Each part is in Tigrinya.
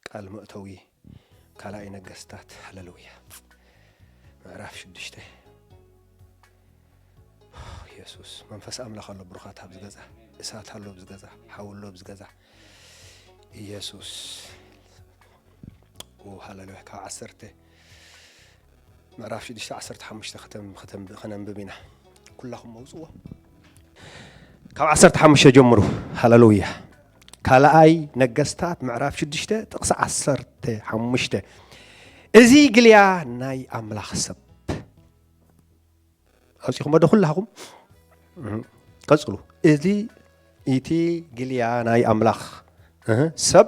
ቃል መእተዊ ካልኣይ ነገስታት። ሃሌሉያ። ምዕራፍ ሽዱሽተ። የሱስ፣ መንፈስ ኣምላኽ ኣሎ ብሩኻት ኣብዚ ገዛ። እሳት ኣሎ ኣብዚ ገዛ። ሓዊ ኣሎ ኣብዚ ገዛ። ኢየሱስ። ኦ፣ ሃሌሉያ። ካብ ዓሰርተ፣ ምዕራፍ ሽዱሽተ ዓሰርተ ሓሙሽተ ከተም-፣ ከተም-፣ ከነንብብ ኢና። ኩላኹም መውጽዎ። ካብ ዓሰርተ ሓሙሽተ ጀምሩ። ሃሌሉያ። ካልኣይ ነገስታት ምዕራፍ ሽዱሽተ ጥቕሲ ዓሰርተ ሓሙሽተ። እዚ ግልያ ናይ ኣምላኽ ሰብ። ኣውጺኹሞ ዶ ኩላኹም? እህ፣ ቀጽሉ። እዚ፣ እቲ ግልያ ናይ ኣምላኽ፣ እህ፣ ሰብ።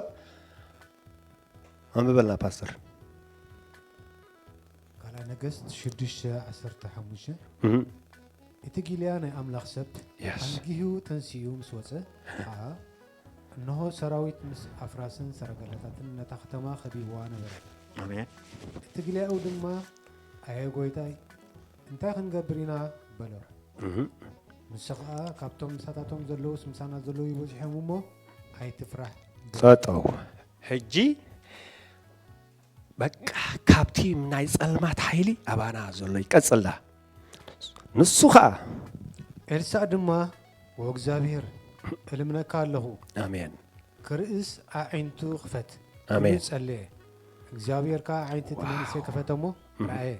ኣንብበልና ፓስተር። ካልኣይ ነገስት ሽዱሽተ ዓሰርተ ሓሙሽተ። እህ። እቲ ጊልያ ናይ ኣምላኽ ሰብ የስ። ኣንጊሁ ተንሲኡ ምስ ወጸ ኸኣ፣ እንሆ ሰራዊት ምስ ኣፍራስን ሰረገላታትን ነታ ከተማ ኸቢብዋ ነበረ። ኣሜን። እቲ ጊልያኡ ድማ፣ ኣየ ጐይታይ፣ እንታይ ክንገብር ኢና? በሎ። እህ። ንሱ ኸኣ፣ ካብቶም ምሳታቶም ዘለዉስ ምሳና ዘለዉ ይበዝሑ እዮም እሞ፣ ኣይትፍራህ። ጸጠው። ሕጂ በቃ ካብቲ ናይ ጸልማት ሓይሊ ኣባና ዘሎ ይቀጽልና። ንሱ ኸኣ ኤልሳዕ ድማ፣ "ወእግዚኣብሔር፣ እልምነካ ኣለኹ፣ ኣሜን። ክርእስ ኣዒንቱ ክፈት" ኢሉ ኣሜን። ጸለየ። እግዚኣብሔር ከኣ ኣዒንቲ እቲ መንእሰይ ከፈተ እሞ እም። ረኣየ።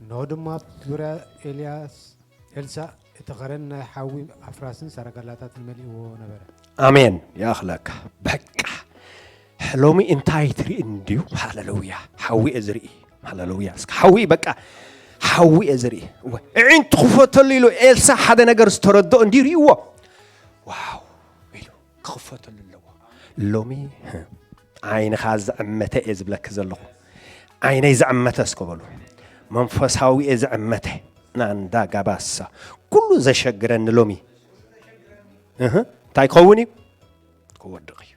እንሆ ድማ ኣብ ዙርያ ኤልያስ፣ ኤልሳዕ፣ እቲ ኸረን ናይ ሓዊ ኣፍራስን ሰረገላታትን መሊእዎ ነበረ። ኣሜን። ይኣኽለካ። በቃ ሎሚ እንታይ ትርኢ እንድዩ? ሃሌሉያ። ሓዊ እየ ዝርኢ። ሃሌሉያ። እስከ ሓዊ በቃ ሓዊ እየ ዝርኢ። እወ፣ ኣዒንቱ ክፈተሉ ኢሉ ኤልሳዕ ሓደ ነገር ዝተረድኦ እንድዩ ርእይዎ። ዋው ኢሉ ክኽፈተሉ ኣለዎ። ሎሚ ዓይንኻ ዝዕመተ እየ ዝብለኪ ዘለኹ። ዓይነይ ዝዕመተ እስከ በሉ። መንፈሳዊ እየ ዝዕመተ። ናንዳ ጋባሳ። ኩሉ ዘሸግረኒ ሎሚ። እህ፣ እንታይ ክኸውን እዩ? ክወድቕ እዩ።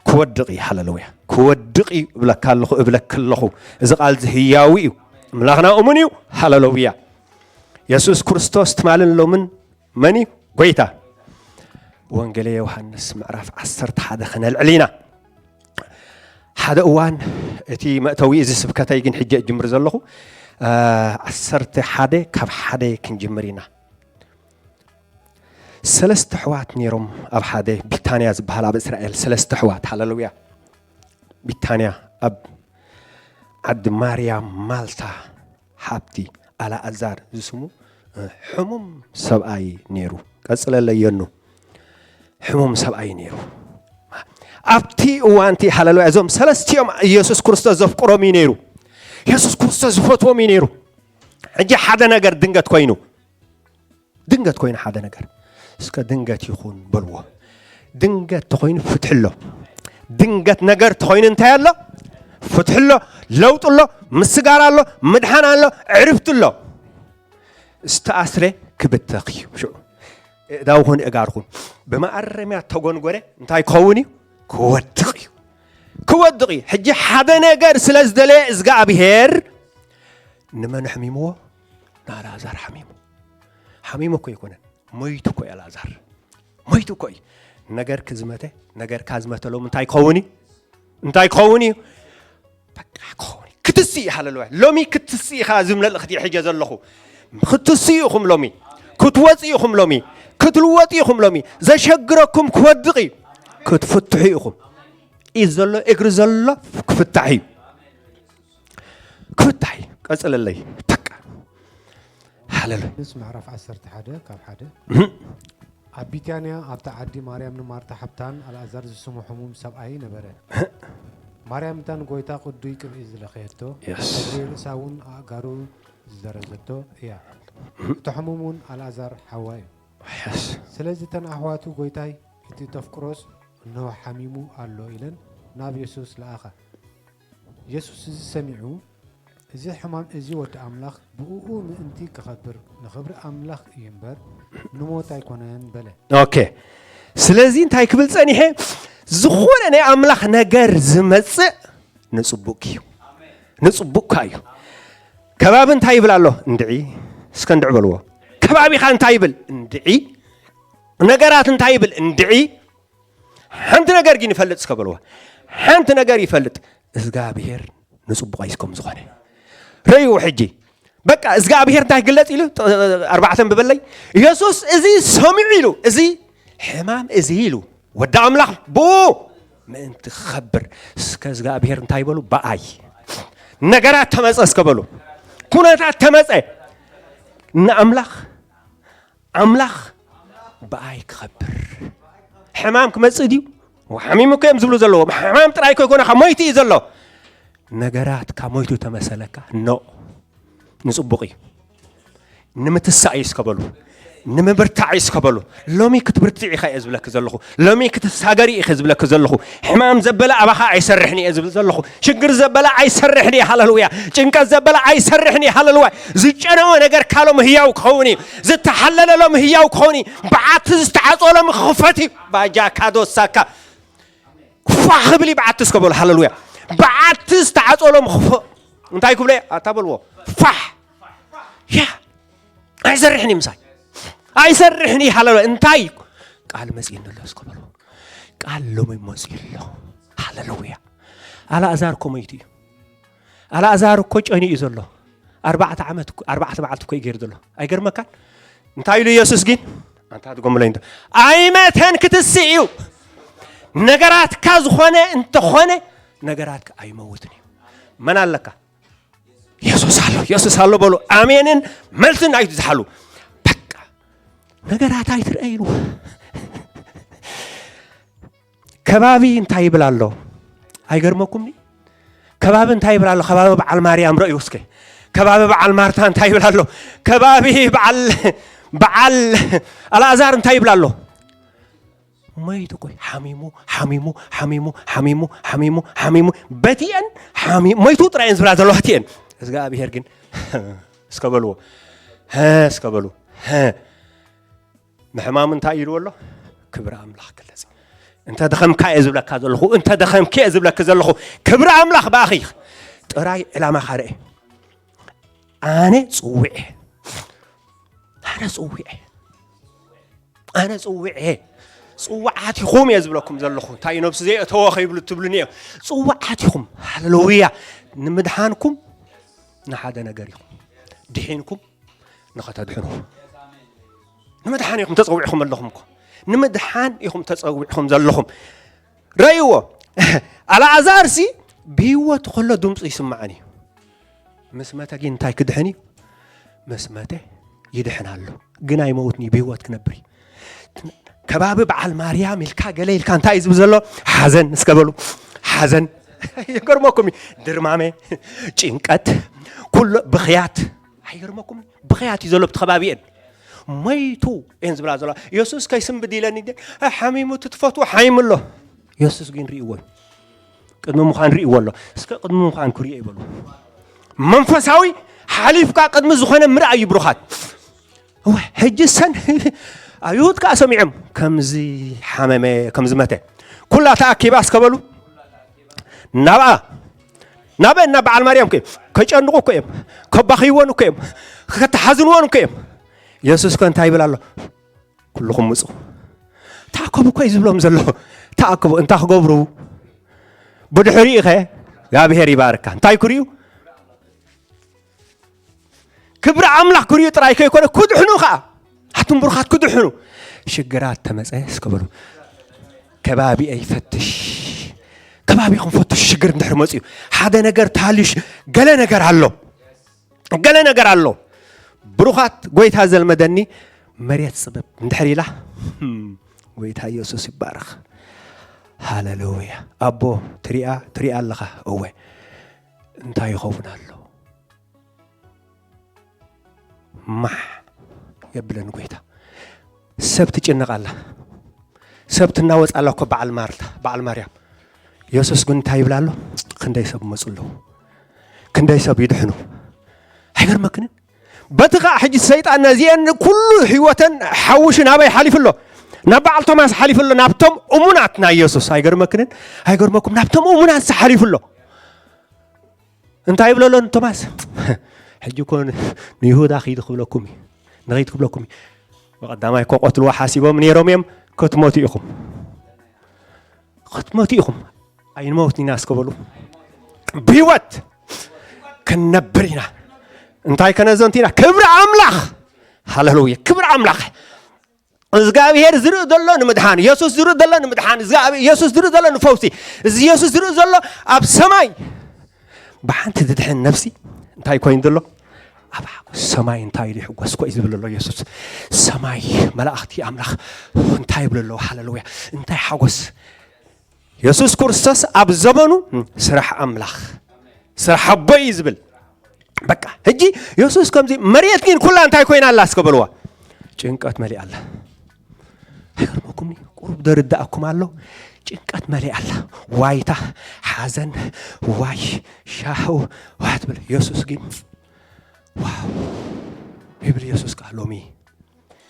ክወድቕ እዩ። ሃሌሉያ። ክወድቕ እዩ እብለካ ኣለኹ፣ እብለኪ ኣለኹ። እዚ ቃል እዚ ህያዊ እዩ። ኣምላኽና እሙን እዩ። ሃሌሉያ። የሱስ ክርስቶስ ትማልን ሎምን መን እዩ? ጐይታ። ወንጌለ ዮሃንስ ምዕራፍ ዓሰርተ ሓደ ኸነልዕል ኢና። ሓደ እዋን፣ እቲ መእተዊ እዚ ስብከተይ ግን ሕጂ እጅምር ዘለኹ፣ እ፣ ዓሰርተ ሓደ ካብ ሓደ ክንጅምር ኢና። ሰለስተ ኣሕዋት ነይሮም ኣብ ሓደ ቢታንያ ዝበሃል ኣብ እስራኤል ሰለስተ ኣሕዋት። ሃሌሉያ። ቢታንያ ኣብ ዓዲ ማርያም ማልታ ሓብቲ ኣልኣዛር ዝስሙ፣ እ፣ ሕሙም ሰብኣይ ነይሩ። ቀጽለለይ የኑ። ሕሙም ሰብኣይ ነይሩ። ኣብቲ እዋንቲ፣ ሃሌሉያ፣ እዞም ሰለስቲኦም ኢየሱስ ክርስቶስ ዘፍቅሮም እዩ ነይሩ። ኢየሱስ ክርስቶስ ዝፈትዎም እዩ ነይሩ። ሕጂ ሓደ ነገር ድንገት ኮይኑ፣ ድንገት ኮይኑ ሓደ ነገር። እስከ ድንገት ይኹን በልዎ። ድንገት ተኾይኑ ፍትሒ ኣሎ። ድንገት ነገር ተኾይኑ እንታይ ኣሎ? ፍትሒ ኣሎ፣ ለውጢ ኣሎ፣ ምስጋር ኣሎ፣ ምድሓን ኣሎ፣ ዕርፍቲ ኣሎ። ዝተኣስረ ክብተኽ እዩ። ሽዑ እእዳውኹን እጋርኹን ብመኣረምያ ተጎንጎረ እንታይ ክኸውን እዩ? ክወድቕ እዩ። ክወድቕ እዩ። ሕጂ ሓደ ነገር ስለ ዝደለየ እዝጋኣብሄር ንመን ኣሕሚምዎ? ንኣልኣዛር ሓሚሙ። ሓሚሙ እኮ ኣይኮነን፣ ሞይቱ እኮ እዩ ኣልኣዛር። ሞይቱ እኮ እዩ። ነገርኪ ዝመተ፣ ነገርካ ዝመተ ሎሚ እንታይ ክኸውን እዩ? እንታይ ክኸውን እዩ? በቃ ክኸውን እዩ። ክትስእ እዩ፣ ሃሌሉያ። ሎሚ ክትስእ ኢኻ፣ እዚ መልእኽቲ ሒጀ ዘለኹ። ክትስኡ ኢኹም ሎሚ። ክትወጽኡ ኢኹም ሎሚ። ክትልወጡ ኢኹም ሎሚ። ዘሸግረኩም ክወድቕ እዩ። ክትፍትሑ ኢኹም። ኢድ ዘሎ፣ እግሪ ዘሎ ክፍታሕ እዩ። ክፍታሕ እዩ። ቀጽለለይ። በቃ። ሃሌሉያ። ዮሃንስ ምዕራፍ ዓሰርተ ሓደ ካብ ሓደ። እህ። ኣብ ቢታንያ ኣብታ ዓዲ ማርያምን ማርታ ሓብታን ኣልኣዛር ዝስሙ ሕሙም ሰብኣይ ነበረ። ማርያም እታ ንጎይታ ቅዱይ ቅብኢ ዝለኸየቶ፣ የስ። እግሪ ርእሳ እውን ኣእጋሩ ዝደረዘቶ እያ። እቲ ሕሙም እውን ኣልኣዛር ሓዋ እዩ። የስ። ስለዚ እተን ኣሕዋቱ፣ "ጎይታይ፣ እቲ ተፍቅሮስ እንሆ ሓሚሙ ኣሎ" ኢለን ናብ የሱስ ለኣኻ። የሱስ እዚ ሰሚዑ፣ "እዚ ሕማም እዚ ወዲ ኣምላኽ ብእኡ ምእንቲ ክኸብር ንኽብሪ ኣምላኽ እዩ እምበር ንሞት ኣይኮነን" በለ። ኦኬ። ስለዚ እንታይ ክብል ጸኒሐ? ዝኾነ ናይ ኣምላኽ ነገር ዝመጽእ ንጽቡቕ እዩ። ንጽቡቕካ እዩ። ከባቢ እንታይ ይብል ኣሎ? እንድዒ። እስከ እንድዒ በልዎ። ከባቢኻ እንታይ ይብል? እንድዒ። ነገራት እንታይ ይብል? እንድዒ። ሓንቲ ነገር ግን ይፈልጥ እስከ በልዎ። ሓንቲ ነገር ይፈልጥ እግዚኣብሔር ንጽቡቐይ ከም ዝኾነ ረዩ። ሕጂ በቃ እግዚኣብሔር እንታይ ግለጽ ኢሉ ኣርባዕተን ብበለይ ኢየሱስ እዚ ሰሚዑ ኢሉ እዚ ሕማም እዚ ኢሉ ወዲ ኣምላኽ ብኡ ምእንቲ ክኸብር እስከ እግዚኣብሔር እንታይ በሉ ብኣይ ነገራት ተመጸ እስከ በሉ ኩነታት ተመጸ ንኣምላኽ ኣምላኽ ብኣይ ክኸብር ሕማም ክመጽእ ድዩ? ሓሚሙ እኮ እዮም ዝብሉ ዘለዎም። ሕማም ጥራይ እኮ ይኮነ ካብ ሞይቱ እዩ ዘሎ። ነገራት ካብ ሞይቱ ተመሰለካ ኖ ንጽቡቕ እዩ። ንምትሳእ እዩ እስከ በሉ ንምብርታዕ እዩ እስከ በሉ። ሎሚ ክትብርትዕ ኢኻ እየ ዝብለክ ዘለኹ። ሎሚ ክትሳገሪ ኢኸ ዝብለክ ዘለኹ። ሕማም ዘበለ ኣባኻ ኣይሰርሕን እየ ዝብል ዘለኹ። ሽግር ዘበለ ኣይሰርሕን እየ። ሃለሉያ። ጭንቀት ዘበለ ኣይሰርሕን እየ። ሃለሉያ። ዝጨነወ ነገር ካሎም ህያው ክኸውን እዩ። ዝተሓለለሎም ህያው ክኾኒ በዓቲ ዝተዓጾሎም ክኽፈት እዩ። ባጃ ካዶሳካ ፋ ክብል በዓቲ እስከ በሉ ሃለሉያ። በዓቲ ዝተዓጾሎም ክፈ እንታይ ክብለ ኣታ በልዎ ፋሕ ያ ኣይሰርሕን እዩ ምሳይ ኣይሰርሕን እዩ ሃለሉያ። እንታይ ቃል መጽእኒ ኣሎ እስከ በልዎ ቃል ሎሚ መጽኡ ኣሎ። ሃለሉያ። ኣልኣዛር እኮ መይቱ እዩ። ኣልኣዛር እኮ ጨኒ እዩ ዘሎ። ኣርባዕተ ዓመት እኮ- ኣርባዕተ መዓልቲ እኮ እዩ ገይሩ ዘሎ። ኣይገርመካን? እንታይ ኢሉ ኢየሱስ ግን ኣንታ ትጎምለኝ እንተ- ኣይመተን ክትስእ እዩ። ነገራትካ ዝኾነ እንተኾነ ነገራትካ ኣይመውትን እዩ። መን ኣለካ? የሱስ ኣሎ። የሱስ ኣሎ በሉ። ኣሜንን መልስን ኣይትዝሓሉ። በቃ ነገራት ኣይትርአይሉ። ከባቢ እንታይ ይብል ኣሎ? ኣይገርመኩም? ከባቢ እንታይ ይብል ኣሎ? ከባቢ በዓል ማርያም ረእዩ እስከ። ከባቢ በዓል ማርታ እንታይ ይብል ኣሎ? ከባቢ በዓል በዓል ኣልኣዛር እንታይ ይብል ኣሎ? መይቱ እኮ ሓሚሙ ሓሚሙ ሓሚሙ ሓሚሙ ሓሚሙ ሓሚሙ በቲአን ሓሚሙ መይቱ ጥራየን ዝብላ ዘለዋ እቲአን። እግዚኣብሔር ግን እስከ በልዎ ሀ እስከ በሉ ሀ ንሕማም እንታይ ኢልዎ ኣሎ? ክብሪ ኣምላኽ ክለጽ። እንተ ደኸምካ እየ ዝብለካ ዘለኹ፣ እንተ ደኸምኪ እየ ዝብለኪ ዘለኹ። ክብሪ ኣምላኽ ብኣኺ ጥራይ ዕላማኻ ርአ። ኣነ ጽውዕ እየ። ኣነ ጽውዕ እየ። ኣነ ጽውዕ እየ። ጽዋዓት ኢኹም እየ ዝብለኩም ዘለኹ። እንታይ እዩ ነብሱ ዘየእተወ ከይብሉ ትብሉኒ እዮም። ጽዋዓት ኢኹም። ሃሌሉያ። ንምድሓንኩም ንሓደ ነገር ኢኹም። ድሒንኩም ንኸተድሕኑ ንምድሓን ኢኹም ተጸዊዕኹም ኣለኹም እኮ ንምድሓን ኢኹም ተጸዊዕኹም ዘለኹም። ረእይዎ ኣልኣዛርሲ ብህይወት ከሎ ድምፁ ይስማዓን እዩ። ምስ መተ ግን እንታይ ክድሕን እዩ? ምስ መተ ይድሕን ኣሎ ግን ኣይመውትን እዩ ብህይወት ክነብር እዩ። ከባቢ በዓል ማርያም ኢልካ ገለ ኢልካ እንታይ እዩ ዝብል ዘሎ? ሓዘን እስከ በሉ ሓዘን ይገርመኩም እዩ። ድርማመ ጭንቀት ኩሎ ብኽያት ኣይገርመኩም ብኽያት እዩ ዘሎ ብቲ ከባቢኤን ሞይቱ እየን ዝብላ ዘለዋ። የሱስ ከይስንብድ ኢለኒ ሓሚሙ ትትፈትዎ ሓሚሙ ኣሎ። የሱስ ግን ርእይዎ እዩ። ቅድሚ ምዃን ርእይዎ ኣሎ። እስከ ቅድሚ ምዃን ክርእዮ ይበሉ። መንፈሳዊ ሓሊፍካ ቅድሚ ዝኾነ ምርኣይ እዩ ብሩኻት። እወ ሕጂ ሰን ኣዩሁድ ከዓ ሰሚዖም ከምዚ ሓመመ ከምዚ መተ ኩላ ተኣኪባ እስከበሉ ናብኣ ናበ እና በዓል ማርያም እኮ እዮም ከጨንቑ እኮ እዮም ከባኽይወን እኮ እዮም ከተሓዝንወን እኮ እዮም። የሱስ ከ እንታይ ይብል ኣሎ? ኩልኹም ምፁ ተኣከቡ እኮ እዩ ዝብሎም ዘሎ። ተኣከቡ እንታይ ክገብሩ? ብድሕሪኡ ኸ እግዚኣብሔር ይባርካ እንታይ ክርእዩ? ክብሪ ኣምላኽ ክርእዩ ጥራይ ከይኮነ ክድሕኑ ከዓ ኣቱም ብሩኻት ክድሕኑ። ሽግራት ተመፀ እስከበሉ ከባቢኤ ይፈትሽ። ከባቢኹም ፈትሹ። ሽግር እንድሕር መፅዩ ሓደ ነገር ተሃልዩ ገለ ነገር ኣሎ ገለ ነገር ኣሎ። ብሩኻት ጎይታ ዘልመደኒ መሬት ፅብብ እንድሕር ኢላ። ጎይታ ኢየሱስ ይባረኽ። ሃሌሉያ። ኣቦ ትሪኣ ትሪኣ ኣለኻ። እወ እንታይ ይኸውን ኣሎ? ማሕ የብለን ጎይታ። ሰብ ትጭነቕ ኣላ። ሰብ ትናወፅ ኣላ እኮ በዓል ማርታ በዓል ማርያም። የሱስ ግን እንታይ ይብል ኣሎ? ክንደይ ሰብ መፁ ኣለዉ። ክንደይ ሰብ ይድሕኑ። ኣይገርመክንን? በቲ ከዓ ሕጂ ሰይጣን ነዚአን ኩሉ ህይወተን ሓውሹ ናበይ ሓሊፉ ኣሎ? ናብ በዓል ቶማስ ሓሊፉ ኣሎ። ናብቶም እሙናት ናይ የሱስ ኣይገርመክንን? ኣይገርመኩም? ናብቶም እሙናት ሓሊፉ ኣሎ። እንታይ ይብለሎ ንቶማስ? ሕጂ እኮ ንይሁዳ ኺድ ክብለኩም እዩ ንኺድ ክብለኩም እዩ። ብቐዳማይ እኮ ቆትልዎ ሓሲቦም ነይሮም እዮም። ክትሞቱ ኢኹም ክትሞቱ ኢኹም። ኣይንመውትን ኢና እስከ በሉ። ብህይወት ክንነብር ኢና። እንታይ ከነዘንት ኢና? ክብሪ ኣምላኽ። ሃሌሉያ። ክብሪ ኣምላኽ። እግዚኣብሔር ዝርኢ ዘሎ ንምድሓን፣ የሱስ ዝርኢ ዘሎ ንምድሓን፣ እግዚኣብሔር፣ የሱስ ዝርኢ ዘሎ ንፈውሲ፣ እዚ የሱስ ዝርኢ ዘሎ ኣብ ሰማይ ብሓንቲ ዝድሕን ነፍሲ እንታይ ኮይኑ ዘሎ? ኣብ ሓጎስ ሰማይ እንታይ ኢሉ ይሕጎስ እኮ እዩ ዝብል ዘሎ የሱስ። ሰማይ መላእኽቲ ኣምላኽ እንታይ ይብሉ ኣለዉ? ሃሌሉያ። እንታይ ሓጎስ! የሱስ ክርስቶስ ኣብ ዘመኑ ስራሕ ኣምላኽ፣ ስራሕ ኣቦይ እዩ ዝብል። በቃ፣ ሕጂ የሱስ ከምዚ፣ መሬት ግን ኩላ እንታይ ኮይና ኣላ እስከ በልዋ? ጭንቀት መሊኣ ኣላ። ኣይገርመኩምኒ? ቁሩብ ደርዳእኩም ኣሎ። ጭንቀት መሊኣ ኣላ። ዋይታ፣ ሓዘን፣ ዋይ፣ ሻው፣ ዋይ ትብል። የሱስ ግን ዋው ይብል። የሱስ ከኣ ሎሚ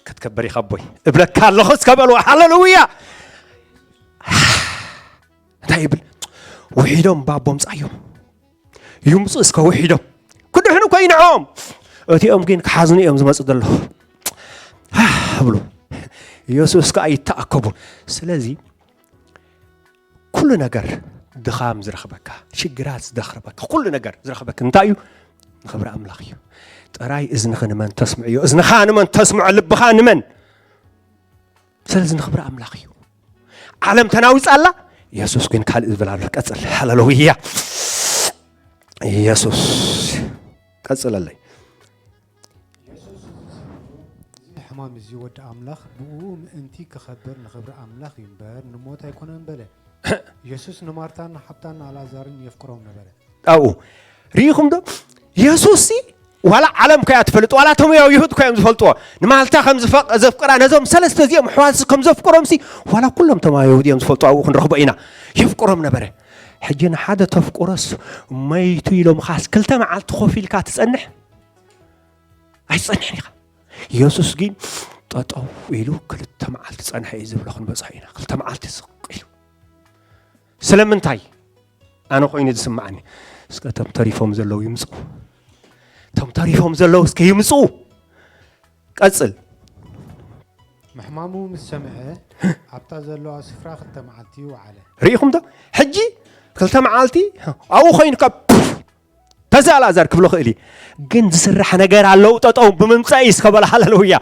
ክትከበር ኢኻ ኣቦይ እብለካ ኣለኹ እስከ በልዋ። ሃሌሉያ! እንታይ ይብል? ውሒዶም ባቦም ጻዮም ይምጹ እስከ ውሒዶም። ክድሕኑ እኮ እዩ ንዕኦም። እቲኦም ግን ክሓዝኑ እዮም ዝመጹ ዘለዉ። ሃህ ብሉ። የሱስ ከኣ ይተኣከቡ። ስለዚ ኩሉ ነገር ድኻም ዝረኽበካ፣ ሽግራት ዝረኽበካ፣ ኩሉ ነገር ዝረኽበካ እንታይ እዩ? ንኽብሪ ኣምላኽ እዩ። ጥራይ እዝንኺ ንመን ተስምዕዮ? እዝንኻ ንመን ተስምዖ? ልብኻ ንመን? ስለዚ ንኽብሪ ኣምላኽ እዩ። ዓለም ተናዊጻ ኣላ፣ የሱስ ግን ካልእ ዝብል ኣሎ። ቀጽል። ሃሌሉያ። የሱስ ቀጽለለይ። እዚ ሕማም እዚ ወዲ ኣምላኽ ብእኡ ምእንቲ ክኸብር ንኽብሪ ኣምላኽ እዩ እምበር ንሞት ኣይኮነን በለ። የሱስ ንማርታን ንሓብታን ንኣልኣዛርን የፍቅሮም ነበረ። ኣብኡ ርኢኹም ዶ? የሱስ ሲ ዋላ ዓለም ኮያ ትፈልጥ፣ ዋላ እቶም ኣይሁድ ኮዮም ዝፈልጥዎ። ንማልታ ከም ዝፈቅ- ዘፍቅራ ነዞም ሰለስተ እዚኦም ኣሕዋት ከም ዘፍቅሮም ሲ ዋላ ኩሎም እቶም ኣይሁድ እዮም ዝፈልጡ። ኣብኡ ክንረኽቦ ኢና። የፍቅሮም ነበረ። ሕጂ ንሓደ ተፍቅሮስ መይቱ ኢሎምኻስ ክልተ መዓልቲ ኮፍ ኢልካ ትጸንሕ? ኣይትጸንሕን ኢኻ። የሱስ ግን ጠጠው ኢሉ ክልተ መዓልቲ ጸንሐ እዩ ዝብሎ። ክንበጽሖ ኢና። ክልተ መዓልቲ ስቕ ኢሉ ስለምንታይ? ኣነ ኮይኑ ዝስምዓኒ። እስከ እቶም ተሪፎም ዘለዉ ይምጽኡ። እቶም ተሪፎም ዘለዉ እስከ ይምጽኡ። ቀጽል። ምሕማሙ ምስ ሰምዐ ኣብታ ዘለዋ ስፍራ ክልተ መዓልቲ ወዓለ። ርኢኹም ዶ? ሕጂ ክልተ መዓልቲ ኣብኡ ኮይኑ ካብ ተዛ ኣልኣዛር ክብሎ ክእል እዩ። ግን ዝስራሕ ነገር ኣለዉ። ጠጠው ብምምጻእ እዩ እስከ በላ። ሃሌሉያ።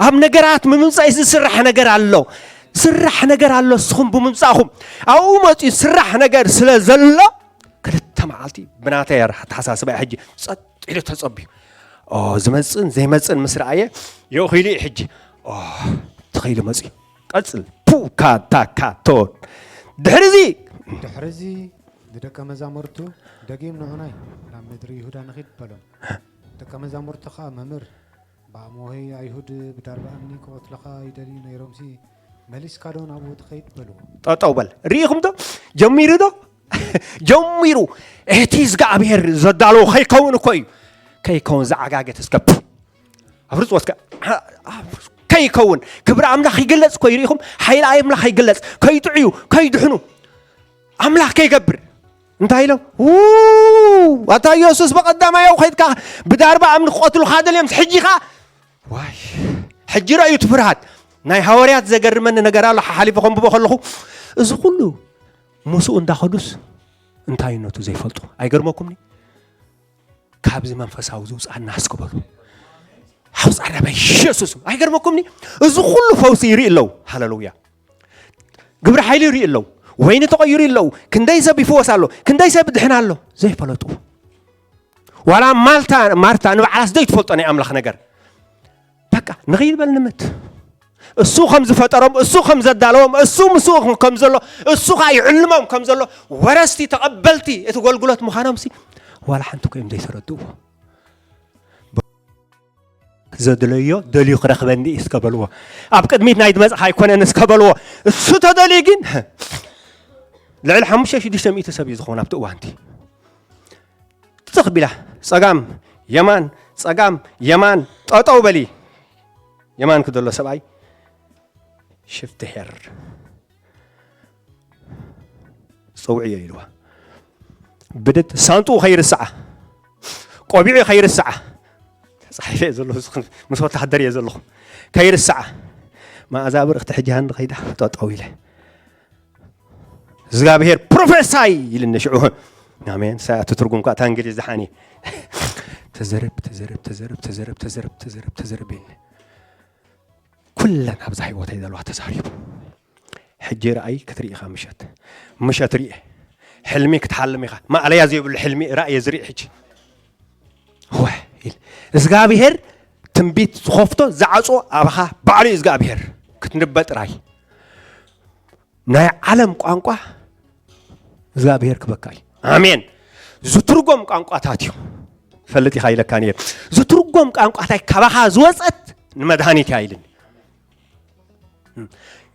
ኣብ ነገራት ምምጻእ እዩ ዝስራሕ ነገር ኣሎ። ዝስራሕ ነገር ኣሎ። እስኹም ብምምጻእኹም ኣብኡ መጺኡ ዝስራሕ ነገር ስለ ዘሎ ክልተ መዓልቲ ብናተይ ኣተሓሳስባ እዩ ሕጂ ጸጥ ኢሉ ተጸብዩ። ኦ ዝመጽእን ዘይመጽእን ምስ ረኣየ የእኺሉ እዩ ሕጂ። ኦ ተኸይሉ መጺኡ። ቀጽል። ፑ ካታ ካቶ ድሕሪ እዚ ድሕሪ እዚ ንደቀ መዛሙርቱ፣ ደጊም ንዑናይ ናብ ምድሪ ይሁዳ ንኺድ በሎም። ደቀ መዛሙርቱ ኸኣ፣ መምህር፣ ብኣምሆይ ኣይሁድ ብዳርባ እምኒ ክቐትሉኻ ይደልዩ ነይሮምሲ፣ መሊስካዶ ናብኡ ትኸይድ? በልዎ። ጠጠው በል። ርኢኹም ዶ? ጀሚሩ ዶ? ጀሚሩ። እቲ እግዚኣብሔር ዘዳለዎ ከይከውን እኮ እዩ። ከይከውን ዝዓጋገት እስከ ኣብ ርጽወትካ ከይከውን ክብሪ ኣምላኽ ይግለጽ እኮ እዩ። ርኢኹም? ሓይሊ ኣምላኽ ይግለጽ። ከይጥዕዩ፣ ከይድሕኑ። ኣምላኽ ከይገብር እንታይ ኢሎም ኣታ የሱስ ብቐዳማይ ኣብ ኸይድካ ብዳርባ እምኒ ክቐትሉኻ ደልዮም ሕጂ ኸዓ ዋይ ሕጂ ረእዩ እቲ ፍርሃት ናይ ሃዋርያት ዘገርመኒ ነገር ኣሎ ሓሓሊፈ ከንብቦ ከለኹ እዚ ኩሉ ምስኡ እንዳኸዱስ እንታይነቱ ዘይፈልጡ ኣይገርመኩምኒ ካብዚ መንፈሳዊ ዝውፅኣና እስክበሉ ኣውፃና በኢየሱስ ኣይገርመኩምኒ እዚ ኩሉ ፈውሲ ይርኢ ኣለዉ ሃለሉያ ግብሪ ሓይሊ ይርኢ ኣለዉ፣ ወይኒ ተቐይሩ ኣለዉ፣ ክንደይ ሰብ ይፍወስ ኣሎ፣ ክንደይ ሰብ ይድሕን ኣሎ ዘይፈለጡ። ዋላ ማልታ ማርታ ንባዕላስ ዘይትፈልጦ ናይ ኣምላኽ ነገር። በቃ ንኽይድ በል ንምት። እሱ ከም ዝፈጠሮም፣ እሱ ከም ዘዳለዎም፣ እሱ ምስኡ ከም ዘሎ፣ እሱ ኸዓ ይዕልሞም ከም ዘሎ ወረስቲ ተቐበልቲ እቲ ጎልጉሎት ምዃኖምሲ ዋላ ሓንቲ እኮ እዮም ዘይተረድእዎ። ዘድለዮ ደልዩ ክረኽበኒ እዩ እስከ በልዎ። ኣብ ቅድሚት ናይ ዝመጽእ ኣይኮነን እስከ በልዎ። እሱ ተደልዩ ግን ልዕሊ ሓሙሽተ ሽዱሽተ ሚእቲ ሰብ እዩ ዝኸውን ኣብቲ እዋንቲ። ትኽ ቢላ ጸጋም የማን ጸጋም የማን ጠጠው በሊ። የማንኪ ዘሎ ሰብኣይ ሽፍትሄር ዝፀውዕዮ ኢልዋ ብድድ ሳንጥኡ ከይርስዓ ቆቢዑ ከይርስዓ ተፃሒፈ እየ ዘለኹ ምስ ወታሃደር እየ ዘለኹ ከይርስዓ መኣዛ ብርክቲ ሕጂ ሃንዲ ከይዳ ጠጠው ኢለ እግዚኣብሔር ፕሮፌሳይ ኢልኒ ሽዑ። ኣሜን። ሰኣቱ ትርጉም ኳ እታ እንግሊዝ ዝሓኒ። ተዘረብ፣ ተዘረብ፣ ተዘረብ፣ ተዘረብ፣ ተዘረብ፣ ተዘረብ፣ ተዘረብ ኢልኒ። ኩለን ኣብዛ ህይወተይ ዘለዋ ተዛሪቡ። ሕጂ ራእይ ክትርኢ ኢኻ ምሸት። ምሸት ርኤ። ሕልሚ ክትሓልም ኢኻ። ማእለያ ዘይብሉ ሕልሚ ራእየ ዝርኢ ሕጂ። ወ-፣ ኢል። እግዚኣብሔር ትንቢት ዝኸፍቶ ዝዓጽዎ ኣባኻ ባዕሉ እዩ እግዚኣብሔር። ክትንበ ጥራይ። ናይ ዓለም ቋንቋ እግዚኣብሔር ክበካ እዩ። ኣሜን። ዝትርጎም ቋንቋታት እዩ። ፈልጥ ኢኻ ኢለካ ነይር። ዝትርጎም ቋንቋታይ ካባኻ ዝወጸት ንመድሃኒት እያ ኢልኒ።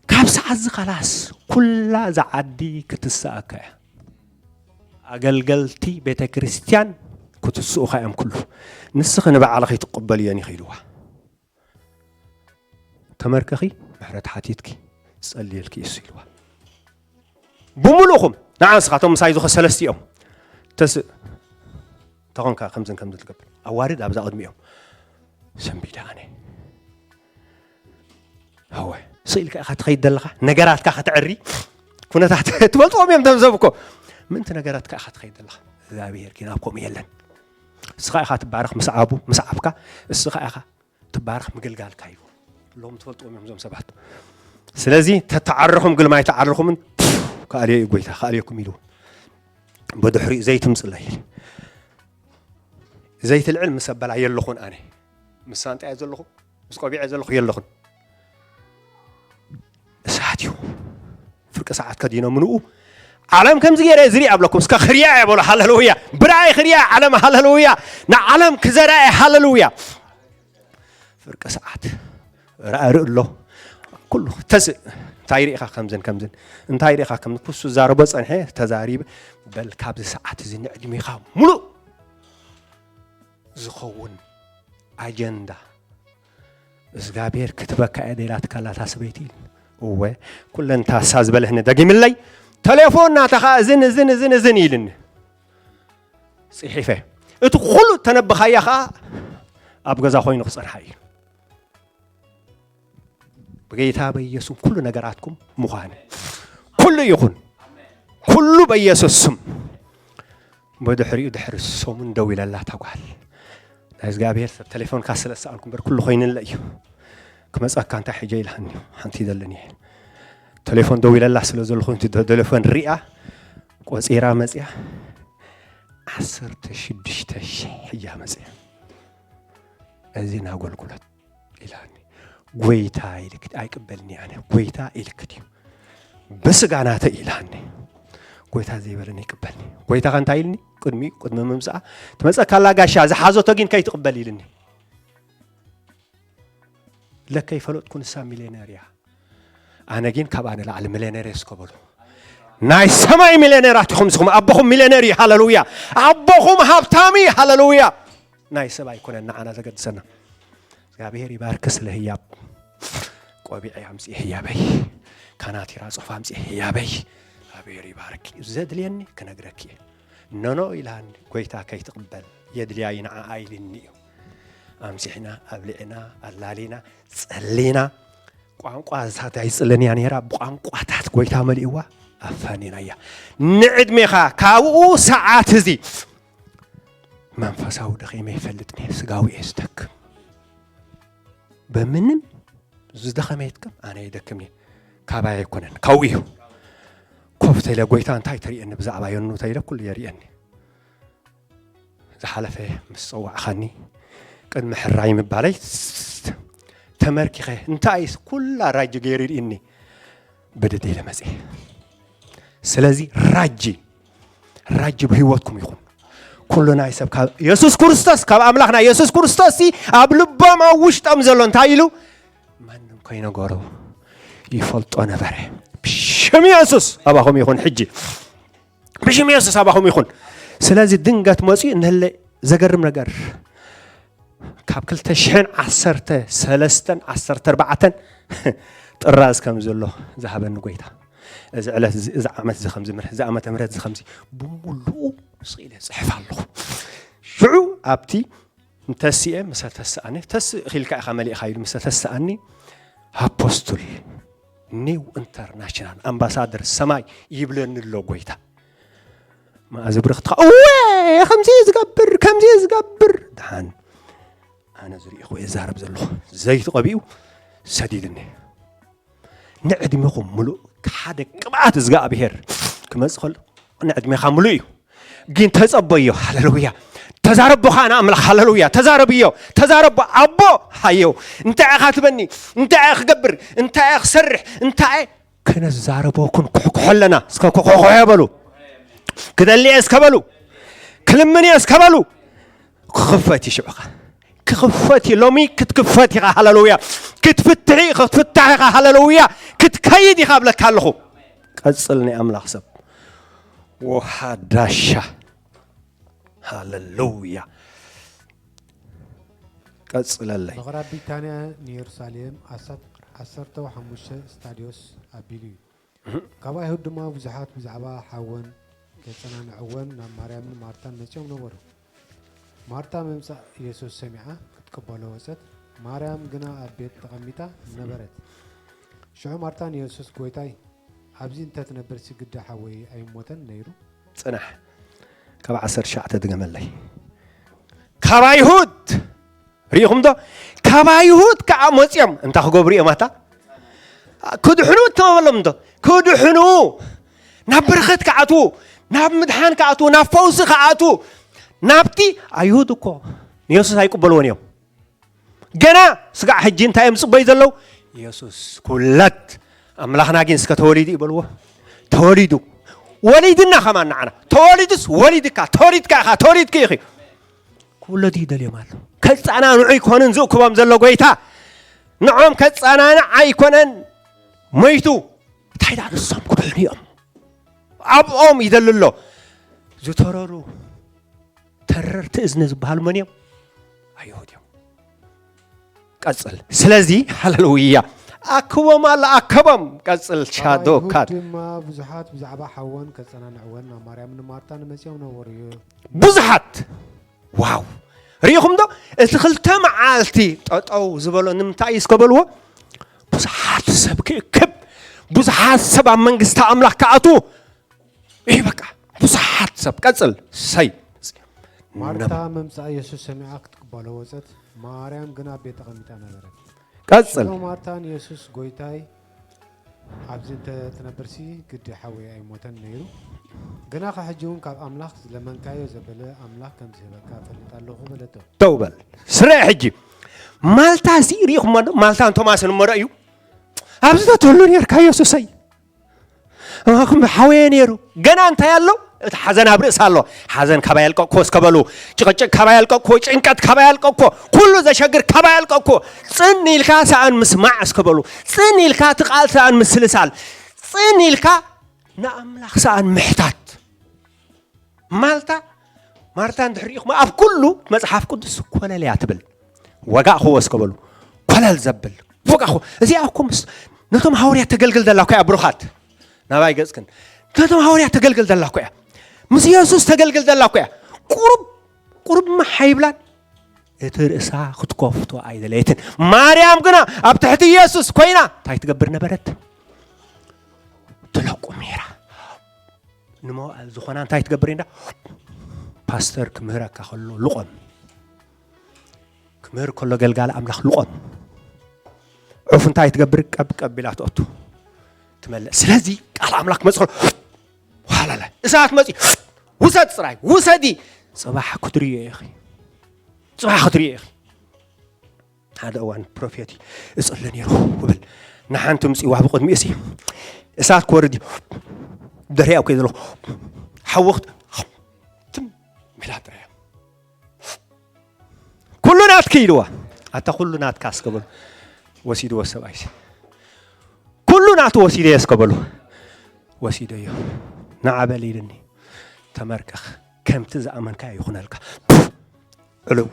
ካብ ሰዓት እዚ ኻላስ ኩላ እዛ ዓዲ ክትስኣካ እያ። ኣገልገልቲ ቤተ ክርስቲያን ክትስኡኻ እዮም ኩሉ። ንስኺ ንባዕልኺ ትቕበልዮን ኢኺ ኢልዋ። ተመርከኺ፣ ምሕረት ሓቲትኪ፣ ዝጸልየልኪ እሱ ኢልዋ። ብምሉእኹም፣ ንዓ ንስኻቶም ምሳይ ዝኾ ሰለስቲኦም። ተስእ፣ ተኾንካ ከምዝን ከምዝን ትገብር። ኣዋርድ ኣብዛ ቅድሚኦም። ሰንቢደ ኣነ። እወ፣ ስቕ ኢልካ ኢኻ ትኸይድ ዘለኻ፣ ነገራትካ ከተዕሪ፣ ኩነታት ትፈልጥዎም እዮም እቶም ሰብ እኮ። ምእንቲ ነገራትካ ኢኻ ትኸይድ ዘለኻ። እግዚኣብሔር ግን ኣብ ከምኡ የለን። እስኻ ኢኻ ትባረኽ ምስ ዓቡ፣ ምስ ዓብካ፣ እስኻ ኢኻ ትባረኽ ምግልጋልካ እዩ። ሎም ትፈልጥዎም እዮም እዞም ሰባት። ስለዚ ተተዓርኹም ግልማይ ተዓርኹምን ካልዮ እዩ ጎይታ፣ ካልዮኩም ኢሉ። ብድሕሪኡ ዘይትምጽለይ። ዘይትልዕል ምስ ኣበላ የለኹን ኣነ። ምስ ሳንጣ እየ ዘለኹ፣ ምስ ቆቢዐ ዘለኹ የለኹን። እሳት እዩ። ፍርቂ ሰዓት ከዲኖም ንኡ። ዓለም ከምዚ ገይረ ዝርኢ ኣብለኩም። እስከ ክሪያ እየ በሉ። ሃሌሉያ። ብራእይ ክሪያ ዓለም። ሃሌሉያ። ንዓለም ክዘራ እየ። ሃሌሉያ። ፍርቂ ሰዓት ራእሪ ኣሎ። ኩሉ ተስእ። እንታይ ርኢኻ ከምዝን ከምዝን? እንታይ ርኢኻ ከም ኩሱ ዛረቦ ጸንሐ ተዛሪብ። በል ካብዚ ሰዓት እዚ ንዕድሜኻ ሙሉእ ዝኸውን ኣጀንዳ እግዚኣብሔር ክትበካ እየ ደይላ ትካላታ ሰበይቲ። እወ፣ ኩለን ታሳ ዝበለህኒ ደጊምለይ። ቴሌፎን ናታኻ እዝን፣ እዝን፣ እዝን፣ እዝን ኢልኒ። ጽሒፈ። እቲ ኩሉ ተነብኻያ ኸኣ ኣብ ገዛ ኮይኑ ክጸንሓ እዩ። ብጌታ በኢየሱስ ኩሉ ነገራትኩም ምዃነ። ኩሉ ይኹን። ኩሉ በኢየሱስ ስም። ብድሕሪኡ ድሕሪ ሰሙን ደው ኢለላ እታ ጓል። ናይ እግዚኣብሔር ሰብ ቴሌፎንካ ስለ ዝሰኣንኩ እምበር ኩሉ ኮይንለ እዩ። ክመጸካ እንታይ ሕጀ ኢልሃኒ እዩ። ሓንቲ ይደልን እየ። ቴሌፎን ደው ኢለላ ስለ ዘለኹ እቲ ደ-፣ ቴሌፎን ሪኣ ቆጺራ መጽያ ዓሰርተ ሽዱሽተ ሽሕ ሕያ መጽያ። እዚ ናጎልጉለት ኢላኒ። ጎይታ ኢልክ ኣይቅበልኒ ኣነ። ጎይታ ኢልክ ድዩ? ብስጋ ናተ ኢላኒ። ጎይታ ዘይበለኒ ይቅበልኒ። ጎይታ ከ እንታይ ኢልኒ? ቅድሚ፣ ቅድሚ ምምጻኣ ትመጸካ ኣላ ጋሻ፣ ዝሓዘቶ ግን ከይትቅበል ኢልኒ። ለከ ይፈለጥኩ ንሳ ሚልዮነር እያ። ኣነ ግን ካብ ኣነ ላዕሊ ሚልዮነር እየ እስከ በሉ። ናይ ሰማይ ሚልዮነራት ኢኹም ንስኹም። ኣቦኹም ሚልዮነር እዩ። ሃሌሉያ። ኣቦኹም ሃብታም እዩ። ሃሌሉያ። ናይ ሰብ ኣይኮነን ንዓና ዘገድሰና። እግዚኣብሔር ይባርክ ስለ ህያብ። ቆቢዐ ኣምጽኤ ህያበይ። ካናቲራ ጾፋ ኣምጽኤ ህያበይ። እግዚኣብሔር ይባርክ። ዘድልየኒ ክነግረኪ እየ። ኖኖ ኢልሃኒ፣ ጎይታ ከይትቕበል የድልያ እዩ ንዓኣ ኢልኒ እዩ። ኣምሲሕና፣ ኣብሊዕና፣ ኣላሊና፣ ጸሊና፣ ቋንቋ እሳት ኣይጽልን እያ ነይራ፣ ብቋንቋታት ጎይታ መሊእዋ፣ ኣፋኒናያ። ንዕድሜኻ ካብኡ ሰዓት እዚ መንፈሳዊ ደኺመ ይፈልጥኒ፣ ስጋዊ እየ ዝደክም። በምንም ዝደኸመ የትከም፣ ኣነ ይደክምኒ። ካባይ ኣይኮነን፣ ካብኡ እዩ። ኮፍ ተይለ፣ ጎይታ እንታይ ተርእየኒ ብዛዕባ የኑ ተይለ፣ ኩሉ የርእየኒ። ዝሓለፈ ምስ ጸዋዕኻኒ፣ ቅድሚ ሕራይ ምባለይ ተመርኪኸ፣ እንታይ ኩላ ራጂ ገይሩ ይርእኒ፣ ብድድ ኢለ መጽኤ። ስለዚ ራጂ፣ ራጂ ብህይወትኩም ይኹን። ኩሉ ናይ ሰብ ካብ የሱስ ክርስቶስ፣ ካብ ኣምላኽና የሱስ ክርስቶስ ሲ ኣብ ልቦም ኣብ ውሽጦም ዘሎ እንታይ ኢሉ? ማንም ከይነገሮ ይፈልጦ ነበረ። ብሽም የሱስ ኣባኹም ይኹን ሕጂ። ብሽም የሱስ ኣባኹም ይኹን። ስለዚ ድንገት መጺኡ እንህለ ዘገርም ነገር፣ ካብ ክልተ ሽሕን ዓሰርተ ሰለስተን ዓሰርተ ኣርባዕተን ጥራዝ ከም ዘሎ ዝሃበኒ ጎይታ። እዚ ዕለት እዚ፣ እዚ ዓመት እዚ ከምዚ፣ እዚ ዓመተ ምህረት እዚ ከምዚ፣ ብምሉኡ ስኢለ ጽሕፍ ኣለኹ። ሽዑ ኣብቲ እንተስኤ፣ ምሰ ተስኣኒ፣ ተስእ ኺልካ ኢኻ መሊእኻ ኢሉ፣ ምሰ ተስኣኒ፣ ኣፖስቱል ኒው ኢንተርናሽናል ኣምባሳደር ሰማይ ይብለኒ ኣሎ ጎይታ። መኣዚ ብርኽትኻ እወ ከምዚ ዝገብር ከምዚ ዝገብር ደሓን ኣነ ዝርኢኹ እየ ዛረብ ዘለኹ። ዘይትቐቢኡ ሰዲድኒ። ንዕድሜኹም ምሉእ ሓደ ቅብኣት እዝጋኣብሄር ክመጽእ ከሎ ንዕድሜኻ ምሉእ እዩ። ግን ተጸበዮ። ሃለሉያ። ተዛረቦ ኸዓ ንኣምላኽ። ሃለሉያ። ተዛረብዮ። ተዛረቦ። ኣቦ ሃየው። እንታይ ኢኻ ትበኒ? እንታይ እየ ክገብር? እንታይ እየ ክሰርሕ? እንታይ እየ? ክነዛረቦ ክንኩሕኩሖ ኣለና። እስከ ኩሕኩሖ በሉ። ክደሊ እየ እስከ በሉ። ክልምን እየ እስከ በሉ። ክኽፈት እዩ ሽዑ ኸዓ። ክኽፈት እዩ። ሎሚ ክትክፈት ኢኻ። ሃለሉያ። ክትፍትሕ ኢኻ። ክትፍታሕ ኢኻ። ሃለሉያ። ክትከይድ ኢኻ እብለካ ኣለኹ። ቀጽል ናይ ኣምላኽ ሰብ። ወሃዳሻ። ሃለሉያ። ቀጽለለይ። ምቕራብ ቢታንያ ንየሩሳሌም ዓሰርተ ሓሙሽተ ስታድዮስ ኣቢሉ እዩ። ካብ ኣይሁድ ድማ ብዙሓት ብዛዕባ ሓወን ከጸናንዕወን ናብ ማርያምን ማርታን መጺኦም ነበሩ። ማርታ ምምጻእ የሱስ ሰሚዓ ክትቅበሎ ወጸት፣ ማርያም ግና ኣብ ቤት ተቐሚጣ ነበረት። ሽዑ ማርታ ንየሱስ፣ "ጐይታይ፣ ኣብዚ እንተ ትነብርሲ ግዲ ሓወይ ኣይሞተን ነይሩ?" ጽናሕ፣ ካብ ዓሰርተ ትሽዓተ ድገመለይ። ካብ ኣይሁድ ርኢኹም ዶ? ካብ ኣይሁድ ከኣ መጺኦም እንታይ ክገብሩ እዮም? ኣታ ክድሕኑ እተመበሎም እንዶ ክድሕኑ፣ ናብ በረኸት ክኣትዉ፣ ናብ ምድሓን ክኣትዉ፣ ናብ ፈውሲ ክኣትዉ፣ ናብቲ ኣይሁድ እኮ ንየሱስ ኣይቅበልዎን እዮም። ገና ስጋዕ ሕጂ እንታይ እዮም ዝጽበዩ ዘለዉ? የሱስ ክውለድ። ኣምላኽና ግን እስከ ተወሊዱ ይበልዎ። ተወሊዱ። ወሊድና ከማን ንዓና። ተወሊዱስ ወሊድካ፣ ተወሊድካ ኢኻ፣ ተወሊድኪ ኢኺ። ክውለዱ ይደልዮም ኣሎ። ከጸናንዑ ኣይኮነን ዝእክቦም ዘሎ ጎይታ። ንዖም ከጸናንዕ ኣይኮነን ሞይቱ። እንታይ ደኣ ንሶም ክድሕኑ እዮም። ኣብኦም ይደሊ ኣሎ። ዝተረሩ ተረርቲ እዝኒ ዝበሃሉ መን እዮም? ኣይሁድ እዮም። ቀጽል። ስለዚ፣ ሃሌሉያ። ኣክቦም ኣሎ፣ ኣከቦም። ቀጽል፣ ሻዶ ኣይሁድ ካድ። ድማ ብዙሓት ብዛዕባ ሓወን ከጸናንዕወን ናብ ማርያምን ንማርታን መጺኦም ነበሩ። ብዙሓት። ዋው። ርኢኹም ዶ? እቲ ክልተ መዓልቲ ጠጠው ዝበሎ ንምንታይ እዩ እስከ በልዎ? ብዙሓት ሰብ ክእክብ፣ ብዙሓት ሰብ ኣብ መንግስቲ ኣምላኽ ክኣትዉ። ይህ በቃ ብዙሓት ሰብ። ቀጽል። ሰይ። ማርታ መምጽኣ የሱስ ሰሚዓ ክትቅበሎ ወጸት፣ ማርያም ግና ኣብ ቤት ተቐሚጣ ነበረት። ቀጽል። ሽዑ ማርታ ንየሱስ፣ "ጐይታይ፣ ኣብዚ እንተ ትነብርሲ ግዲ ሓወይ ኣይሞተን ነይሩ። ግናኸ ሕጂ እውን ካብ ኣምላኽ ዝለመንካዮ ዘበለ ኣምላኽ ከም ዝህበካ እፈልጥ ኣለኹ" በለቶ። ደው በል። ስረ ሕጂ። ማልታ እዚ ርኢኹሞ ዶ? ማልታን ቶማስን እሞ ረእዩ። "ኣብዚ ተትህሉ ነርካ የሱሰይ። እማኹም ሓወየ ነይሩ." ገና እንታይ ኣሎ? እቲ ሓዘን ኣብ ርእሲ ኣሎ። ሓዘን ካባይ ኣልቀቅኩዎ እስከ በሉ። ጭቕጭቅ ካባይ ኣልቀቅኩዎ፣ ጭንቀት ካባይ ኣልቀቅኩዎ። ኩሉ ዘሸግር ካባይ ኣልቀቅኩዎ። ጽን ኢልካ ሰኣን ምስማዕ እስከ በሉ። ጽን ኢልካ እቲ ቃል ሰኣን ምስልሳል። ጽን ኢልካ ንኣምላኽ ሰኣን ምሕታት። ማልታ፣ ማርታ እንድሕር ርኢኹም ኣብ ኩሉ መጽሓፍ ቅዱስ ኮለል እያ ትብል። ወጋእኽዎ እስከ በሉ። ኮለል ዘብል። ወጋእኽዎ። እዚኣ እኮ ምስ፣ ነቶም ሃዋርያት ተገልግል ዘላ እኮ እያ ብሩኻት። ናባይ ገጽክን። ነቶም ሃዋርያት ተገልግል ዘላ እኮ እያ። ምስ የሱስ ተገልግል ዘላ እኮ እያ። ቁሩብ፣ ቁሩብ ማሕ ኣይብላን። እቲ ርእሳ ክትከፍቶ ኣይደለየትን። ማርያም ግና ኣብ ትሕቲ የሱስ ኮይና እንታይ ትገብር ነበረት? ትለቁም ነይራ። ንመዋእል ዝኾና እንታይ ትገብር እንዳ? ፓስተር ክምህረካ ከሎ ልቆም። ክምህር ከሎ ገልጋሊ ኣምላኽ ልቆም። ዑፍ እንታይ ትገብር? ቀብ ቀቢላ ትኣቱ። ትመልእ። ስለዚ ቃል ኣምላኽ ክመጽእ ከሎ ዋላላ እሳት መጺ ውሰድ ጽራይ ውሰዲ። ጽባሕ ክትርእዮ ኢኺ። ጽባሕ ክትርእዮ ኢኺ። ሓደ እዋን ፕሮፌት እጽሊ ነይሩ ክብል ንሓንቲ ምጽዋ ብቕድሚኡ ሲ እሳት ክወርድ እዩ። ደሪያ እኮ ዘለኹ ሓዊ ክት-፣ ትም ሚላ ጥራያ። "ኩሉ ናትኪ" ኢልዋ። ኣታ "ኩሉ ናትካ" እስከ በሉ። ወሲድዎ ሰብኣይ ሲ። "ኩሉ ናቱ ወሲደዮ" እስከ በሉ። ወሲደዮ። "ንዓ በል" ኢልኒ። "ተመርቀኽ። ከምቲ ዝኣመንካ ይኹነልካ።" ዕልው።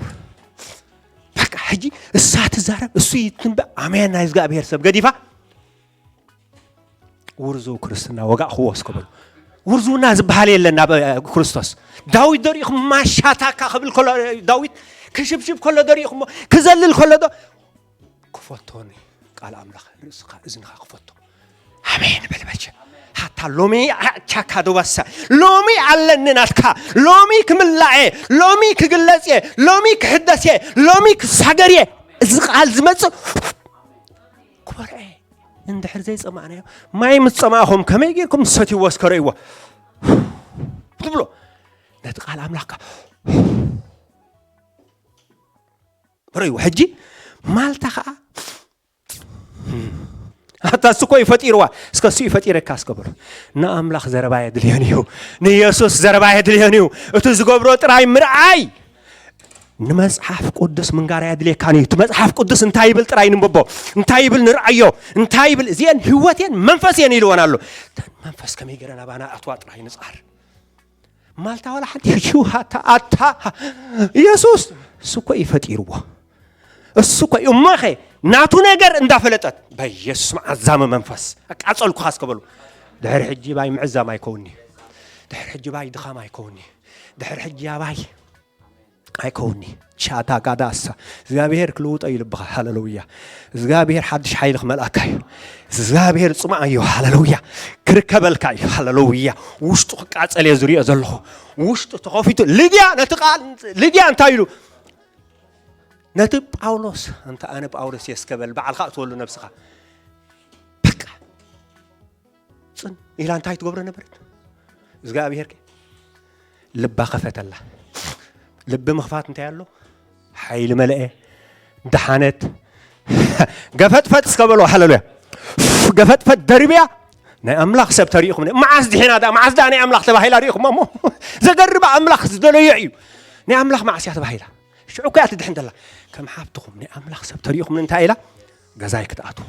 በቃ ሕጂ እሳ ትዛረብ፣ እሱ ይትንበ፣ ኣሜን ናይ እግዚኣብሔር ሰብ ገዲፋ። ውርዙ ክርስትና ወጋእኽዎ እስከ በሉ። ውርዙና ዝበሃል የለን ኣብ፣ እ፣ ክርስቶስ። ዳዊት ዶ ርኢኹም ማሻታካ ክብል ከሎ፣ እ፣ ዳዊት ክሽብሽብ ከሎ ዶ ርኢኹሞ? ክዘልል ከሎ ዶ? ክፈቶኒ ቃል ኣምላኽ ርእስኻ እዝንኻ ክፈቶ። ኣሜን በል በጀ። ሃታ ሎሚ ኣቻካ ዶባሳ፣ ሎሚ ኣለኒ ናትካ፣ ሎሚ ክምላእ እየ፣ ሎሚ ክግለጽ እየ፣ ሎሚ ክሕደስ እየ፣ ሎሚ ክሳገር እየ። እዚ ቃል ዝመጽእ ክበርዐ። እንድሕር ዘይጸማእናዮ፣ ማይ ምስ ጸማእኹም ከመይ ጌርኩም ሰትይዎ እስከ ረእይዎ ትብሎ። ነቲ ቃል ኣምላኽካ ረእይዎ። ሕጂ ማልታ ኸዓ ኣታ እሱ እኮ እዩ ፈጢርዋ። እስከ እሱ እዩ ፈጢረካ እስከ በሉ። ንኣምላኽ ዘረባ የድልዮን እዩ። ንየሱስ ዘረባ የድልዮን እዩ። እቲ ዝገብሮ ጥራይ ምርኣይ። ንመጽሓፍ ቅዱስ ምንጋር ኣየድልየካን እዩ። እቲ መጽሓፍ ቅዱስ እንታይ ይብል ጥራይ ንንብቦ። እንታይ ይብል ንርኣዮ። እንታይ ይብል፣ እዚአን ህይወት እየን መንፈስ እየን ኢልወን ኣሎ። እተን መንፈስ ከመይ ገይረን ኣባና ኣትዋ ጥራይ ንጽዓር። ማልታ ዋላ ሓንቲ ሽውሃታ ኣታ የሱስ እሱ እኮ እዩ ፈጢርዎ። እሱ እኮ እዩ። እሞኸ ናቱ ነገር እንዳፈለጠት በየሱስ መዓዛሚ መንፈስ ኣቃጸልኩኻ እስከ በሉ። ድሕሪ ሕጂ ባይ ምዕዛም ኣይከውኒ። ድሕሪ ሕጂ ባይ ድኻም ኣይከውኒ። ድሕሪ ሕጂ ኣባይ ኣይከውኒ። ቻታ ጋዳሳ እግዚኣብሔር ክልውጦ እዩ ልብኻ። ሃሌሉያ። እግዚኣብሔር ሓድሽ ሓይሊ ክመልኣካ እዩ። እግዚኣብሔር ጽማእ እዩ። ሃሌሉያ። ክርከበልካ እዩ። ሃሌሉያ። ውሽጡ ክቃጸል እየ ዝሪኦ ዘለኹ። ውሽጡ ተኸፊቱ። ልድያ ነቲ ቃል፣ ልድያ እንታይ ኢሉ? ነቲ ጳውሎስ፣ ኣንታ ኣነ ጳውሎስ እየ እስከ በል፣ ባዕልኻ እትወሉ ነብስኻ። በቃ። ጽን ኢላ እንታይ ትገብሮ ነበረት? እግዚኣብሔር ከ ልባ ከፈተላ። ልቢ ምኽፋት እንታይ ኣሎ? ሓይሊ መለአ፣ ደሓነት። ገፈጥፈጥ እስከ በሎ። ሃሌሉያ። ገፈጥፈጥ ደርብያ። ናይ ኣምላኽ ሰብ ተሪኢኹም? መዓስ ድሒና ዳ፣ መዓስ ዳ ናይ ኣምላኽ ተባሂላ ሪኢኹም እሞ? ዘገርባ ኣምላኽ ዝደለዮ እዩ። ናይ ኣምላኽ መዓስ እያ ተባሂላ? ሽዑ እኮ እያ ትድሕን ዘላ። ከም ሓብትኹም ናይ ኣምላኽ ሰብ ተሪኢኹም እንታይ ኢላ? ገዛይ ክትኣትዉ።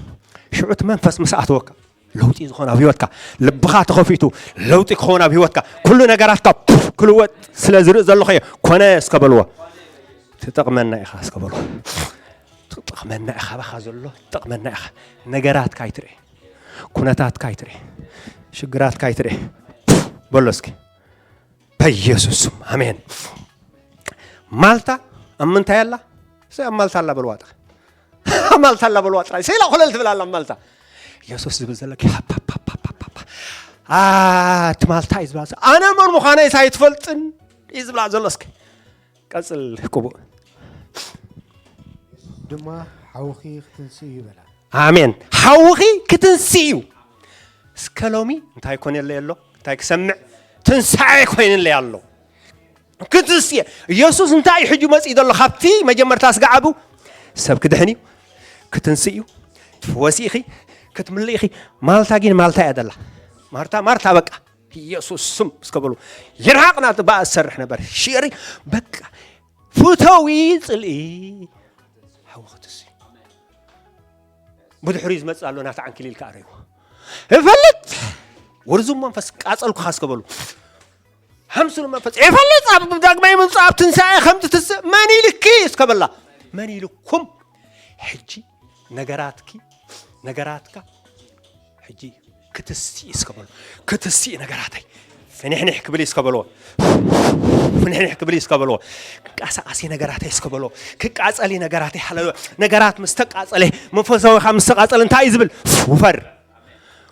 ሽዑ እቲ መንፈስ ምስ ኣተወካ ለውጢ ዝኾን ኣብ ህይወትካ፣ ልብኻ ተኸፊቱ ለውጢ ክኸውን ኣብ ህይወትካ፣ ኩሉ ነገራትካ ፑፍ ክልወጥ ስለ ዝርኢ ዘለኹ እየ። ኮነ እስከ በልዎ። ትጠቕመና ኢኻ እስከ በልዎ። ትጠቕመና ኢኻ፣ ባኻ ዘሎ ትጠቕመና ኢኻ። ነገራትካ ኣይትርኢ፣ ኩነታትካ ኣይትርኢ፣ ሽግራትካ ኣይትርኢ። ፑፍ በሎ እስኪ። በኢየሱስ ስም ኣሜን። ማልታ ኣብ ምንታይ ኣላ? ሰይ ኣብ ማልታ ኣላ በልዋ ጥራይ። ኣብ ማልታ ኣላ በልዋ ጥራይ። ሰይላ ኮለል ትብል ኣላ ኣብ ማልታ። ኢየሱስ ዝብል ዘለኪ ሃፓፓፓፓፓ። ኣ፣ እቲ ማልታ እዩ ዝብላ ዘሎ። ኣነ መን ምዃነይስ ኣይትፈልጥን እዩ ዝብላ ዘሎ። እስኪ ቀጽል ቅቡእ። ድማ ሓውኺ ክትንስእ እዩ በላ። ኣሜን። ሓውኺ ክትንስእ እዩ። እስከ ሎሚ እንታይ ኮነለይ ኣሎ? እንታይ ክሰምዕ? ትንሳኤ ኮይንለይ ኣሎ። ክትንስእ እየ። ኢየሱስ እንታይ እዩ ሕጂ መጺኡ ዘሎ? ካብቲ መጀመርታ ስጋዕ ኣቡ ሰብ ክድሕን እዩ፣ ክትንስእ እዩ፣ ትፍወሲ ኢኺ፣ ክትምልእ ኢኺ። ማልታ ግን ማልታ እያ ዘላ። ማርታ፣ ማርታ በቃ ኢየሱስ ስም እስከ በሉ። ይርሃቕ ናት በኣ ዝሰርሕ ነበር። ሽሪ በቃ ፍተዊ ጽልኢ ሓዊ ክትሲ። ብድሕሪ ዝመጽእ ኣሎ ናታ ዓንኪሊል ከኣ ረይዎ። እፈልጥ ውርዙም መንፈስ ቃጸልኩኻ እስከ በሉ። ሃምስሉ መንፈስ ይፈልጥ ኣብ ዳግማይ ምምጻእ ኣብ ትንሳኤ ከም ትትስእ መን ኢልኪ እስከ በላ። መን ኢልኩም? ሕጂ ነገራትኪ ነገራትካ ሕጂ ክትስኢ እስከ በሎ። ክትስኢ ነገራተይ ፍንሕንሕ ክብል እስከ በሎ። ፍንሕንሕ ክብል እስከ በሎ። ክቃሳቀሲ ነገራተይ እስከ በሎ። ክቃጸሊ ነገራተይ ሃለሉያ። ነገራት ምስ ተቃጸለ መንፈሳዊ ካብ ምስ ተቃጸለ እንታይ እዩ ዝብል? ውፈር።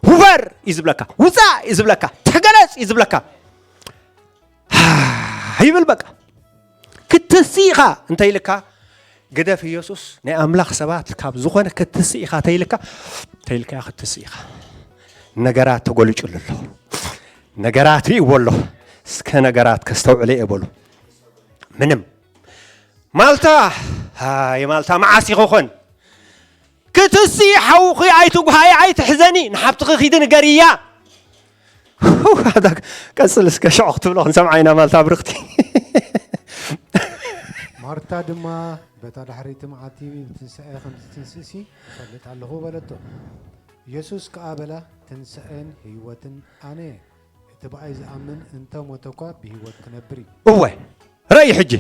ውፈር እዩ ዝብለካ። ውጻእ እዩ ዝብለካ። ተገለጽ እዩ ዝብለካ። ይብል በቃ። ክትስእ ኢኻ እንተ ኢልካ ግደፍ። ኢየሱስ ናይ ኣምላኽ ሰባት ካብ ዝኾነ ክትስእ ኢኻ ተይልካ፣ ተይልካ ክትስእ ኢኻ። ነገራት ተጎልጭሉ ኣሎ። ነገራት ርእይዎ ኣሎ። እስከ ነገራት ከስተውዕለ እየ በሉ። ምንም ማልታ፣ ኣይ ማልታ መዓስ ይኸኾን? ክትስኢ ሓውኺ ኣይትጉሃይ ኣይትሕዘኒ፣ ንሓብትኺ ኺዲ ንገርያ። ቀጽል እስከ ሽዑ ክትብሎ ክንሰምዓ ኢና ማልታ ብርኽቲ። ማርታ ድማ በታ ዳሕረይቲ መዓልቲ ብትንሳኤ ከም ዝትንስእሲ እፈልጥ ኣለኹ በለቶ። ኢየሱስ ከኣ በላ፣ ትንሳኤን ህይወትን ኣነ እየ። እቲ ብኣይ ዝኣምን እንተ ሞተ እኳ ብህይወት ክነብር እዩ። እወ፣ ረእይ ሕጂ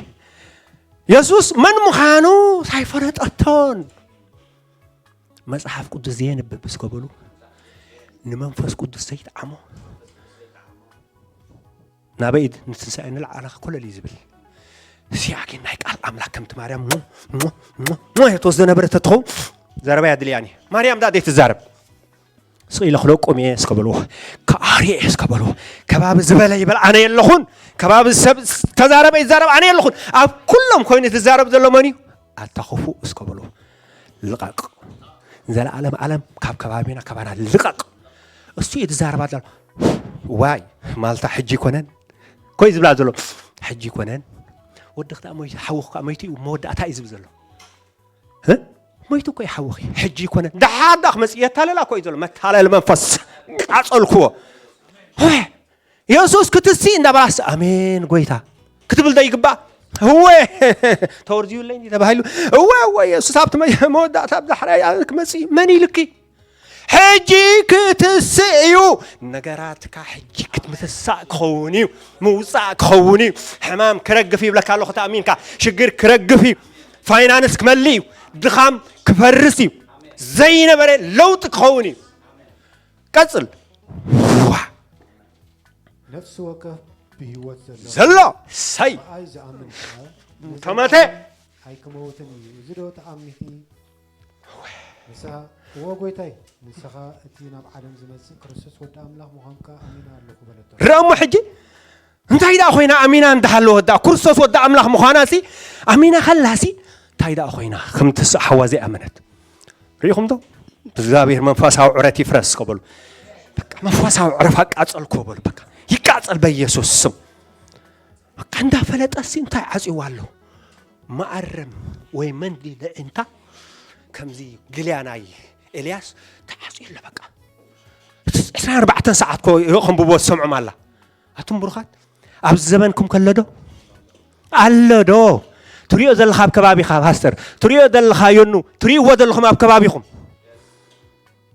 የሱስ መን ምዃኑ ሳይፈለጠቶን መጽሓፍ ቅዱስ ዘየንብብ እስከ በሉ፣ ንመንፈስ ቅዱስ ዘይጠዓሞ ናበይ ንትንሳኤ ንልዓላ ኮለል እዩ ዝብል። ሲያኪ ናይ ቃል ኣምላክ ከምቲ ማርያም ሞ ሞ ሞ ሞ የተወስደ ነበረ ተትኸውን ዘረባ ያድልያኒ ማርያም ዳ ዘይትዛረብ ስቕ ኢለ ክለቁም እየ እስከ በልዎ። ክኣርዮ እየ እስከ በልዎ። ከባቢ ዝበለ ይበል ኣነ የለኹን። ከባቢ ሰብ ዝተዛረበ ይዛረብ ኣነ የለኹን። ኣብ ኩሎም ኮይኑ ዝዛረብ ዘሎ መን እዩ? ኣታ ክፉእ እስከ በልዎ። ልቐቕ። ንዘለኣለም ኣለም ካብ ከባቢና ከባና ልቐቕ። እሱ እዩ ዝዛረብ ኣሎ። ዋይ ማልታ ሕጂ ይኮነን። ኮይ ዝብላ ዘሎ። ሕጂ ይኮነን። ወድኽ ደኣ ሞይቱ፣ ሓውኽ ከኣ ሞይቱ እዩ፣ መወዳእታ እዩ ዝብል ዘሎ። እ? ሞይቱ እኮ እዩ ሓውኺ። ሕጂ ይኮነን። ደሓር ደኣ ክመጽእ የታለላ እኮ እዩ ዘሎ። መታለሊ መንፈስ። ቃጸልክዎ። ሆይ! የሱስ ክትስእ እንዳበላስ ኣሜን ጎይታ ክትብል ዶ ይግባእ? እወ ተወርዝዩለይ እንዲ ተባሂሉ። እወ እወ የሱስ ኣብቲ መ- መወዳእታ ኣብ ዳሕራይ ክመጽእ እዩ። መን ኢልኪ? ሕጂ ክትስእ እዩ። ነገራትካ ሕጂ ክትምትሳእ ክኸውን እዩ። ምውጻእ ክኸውን እዩ። ሕማም ክረግፍ ይብለካ ኣለኹ ተኣሚንካ። ሽግር ክረግፍ እዩ። ፋይናንስ ክመልእ እዩ። ድኻም ክፈርስ እዩ። ዘይነበረ ለውጢ ክኸውን እዩ። ቀጽል። ዋ! ነፍሲ ወከፍ ብህይወት ዘሎ ዘሎ ሰይ ብኣይ ዝኣምን ከኣ ነዚ ተመተ ዓለም ኣይክመውትን እዩ። እዚ ዶ ተኣሚኺ? ንስኻ እዎ ጎይታይ፣ ንስኻ እቲ ናብ ዓለም ዝመጽእ ክርስቶስ ወዲ ኣምላኽ ምዃንካ ኣሚነ ኣለኹ በለቶ። ረእሞ ሕጂ እንታይ ደኣ ኮይና ኣሚና እንዳሃለወት ደኣ ክርስቶስ ወዲ ኣምላኽ ምዃና ሲ ኣሚና ከላ ሲ እንታይ ደኣ ኮይና ከም ትስእ ሓዋ ዘይኣመነት ርኢኹም ዶ እግዚኣብሔር መንፈሳዊ ዕረት ይፍረስ ከበሉ በቃ መንፈሳዊ ዕረፍ ኣቃጸልኩ በሉ በቃ ይቃጸል በኢየሱስ ስም በቃ እንዳፈለጠ ሲ እንታይ ዓጽዋ ኣሎ መኣረም ወይ መንዲ ለእንታ ከምዚ ግልያ ናይ ኤልያስ ተዓጽዩ ኣሎ በቃ ዕስራን ኣርባዕተን ሰዓት ኮ ከንብቦ ዝሰምዖም ኣላ ኣቱም ብሩኻት ኣብዚ ዘበንኩም ከሎ ዶ ኣሎ ዶ ትሪኦ ዘለኻ ኣብ ከባቢኻ ፓስተር ትሪኦ ዘለኻ ዮኑ ትሪእዎ ዘለኹም ኣብ ከባቢኹም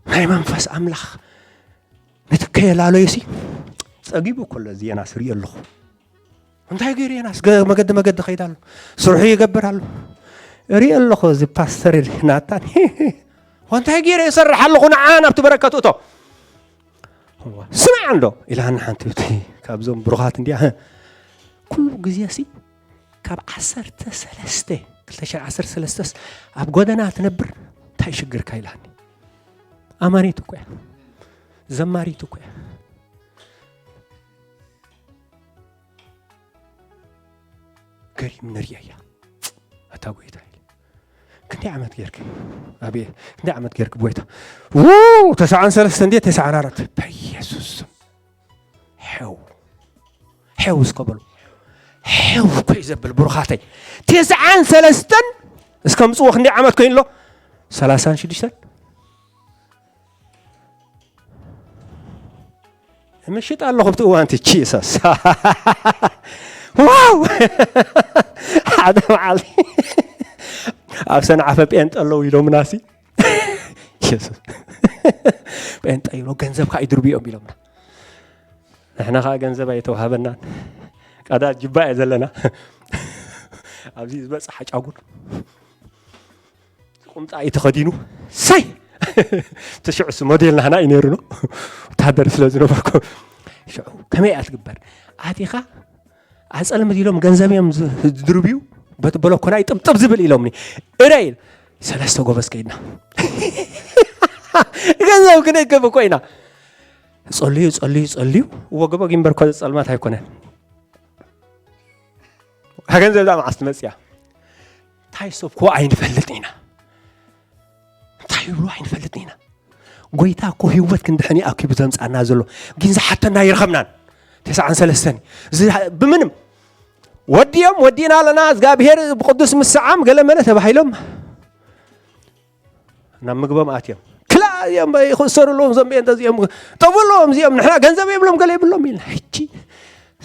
ናይ መንፈስ ኣምላኽ ነቲ ከየላለዩ ሲ ጸጊቡ እኮ ኣሎ እዚ የናስ ሪኦ ኣለኹ እንታይ ገይሩ የናስ ገ- መገዲ መገዲ ኸይድ ኣሎ ስርሑ ይገብር ኣሎ ሪኦ ኣለኹ እዚ ፓስተር ናታን እንታይ ገይረ ይሰርሕ ኣለኹ ንዓ ናብቲ በረከት እቶ ስማዕ እንዶ ኢላኒ ሓንቲ ካብዞም ብሩኻት እንዲያ ኩሉ ግዜ ሲ ካብ ዓሰርተ ሰለስተ ክልተ ሽሕን ዓሰርተ ሰለስተስ ኣብ ጎደና ትነብር እንታይ ሽግርካ ኢላኒ ኣማኒት እኮ እያ ዘማሪት እኮ እያ ገሪም ንሪያ እያ ኣታ ጎይታ ኢለ ክንደይ ዓመት ጌርክ ኣብየ ክንደይ ዓመት ጌርክ ጎይታ ው ተስዓን ሰለስተ እንዴ ተስዓን ኣራት በኢየሱስ ስም ሕው ሕው እስከ በሉ ሕው እኮ እዩ ዘብል ብሩኻተይ ተስዓን ሰለስተን እስከ ምፅዎ ክንደይ ዓመት ኮይኑ ኣሎ ሰላሳን ሽዱሽተን ምሽጥ ኣለኹ ብቲ እዋንቲ ጂሰስ ዋው ሓደ መዓልቲ ኣብ ሰንዓፈ ጴንጠ ኣለዉ ኢሎምናሲ ሱስ ጴንጠ ኢሎ ገንዘብካ ይድርብዮም ኢሎምና ንሕና ከዓ ገንዘብ ኣይተዋሃበናን ቀዳድ ጅባ እየ ዘለና ኣብዚ ዝበፅሓ ጫጉር ቁምጣ እዩ ተኸዲኑ ሰይ እቲ ሽዑ ሞዴል ናህና እዩ ነይሩ ነው ወታደር ስለ ዝነበርኩ ሽዑ ከመይ እያ ትግበር ኣቲኻ ኣፀልምት ኢሎም ገንዘብ እዮም ዝድርብዩ በቲ በለኮናይ ጥብጥብ ዝብል ኢሎምኒ እረ ኢል ሰለስተ ጎበዝ ከይድና ገንዘብ ክንእክብ እኮ ኢና ጸልዩ ጸልዩ ጸልዩ ወገበግ ይንበር ኮ ጸልማት ኣይኮነን ገንዘብ ዛ መዓስ ትመፅያ እንታይ ሰብኮ ኣይንፈልጥ ኢና እንታይ ይብሉ ኣይንፈልጥ ኢና ጎይታ እኮ ህይወት ክንድሕን ኣኪቡ ዘምፃና ዘሎ ግን ዝሓተና ይረኸብናን ተስዓን ሰለስተን ብምንም ወዲኦም ወዲእና ኣለና እግዚኣብሄር ብቅዱስ ምስዓም ገለ መለ ተባሂሎም ናብ ምግቦም ኣትዮም ክላ እዮም ክእሰሩ ኣለዎም ዘም ጴንጠ እዚኦም ጠቡ ኣለዎም እዚኦም ንሕና ገንዘብ የብሎም ገለ የብሎም ኢልና ሕጂ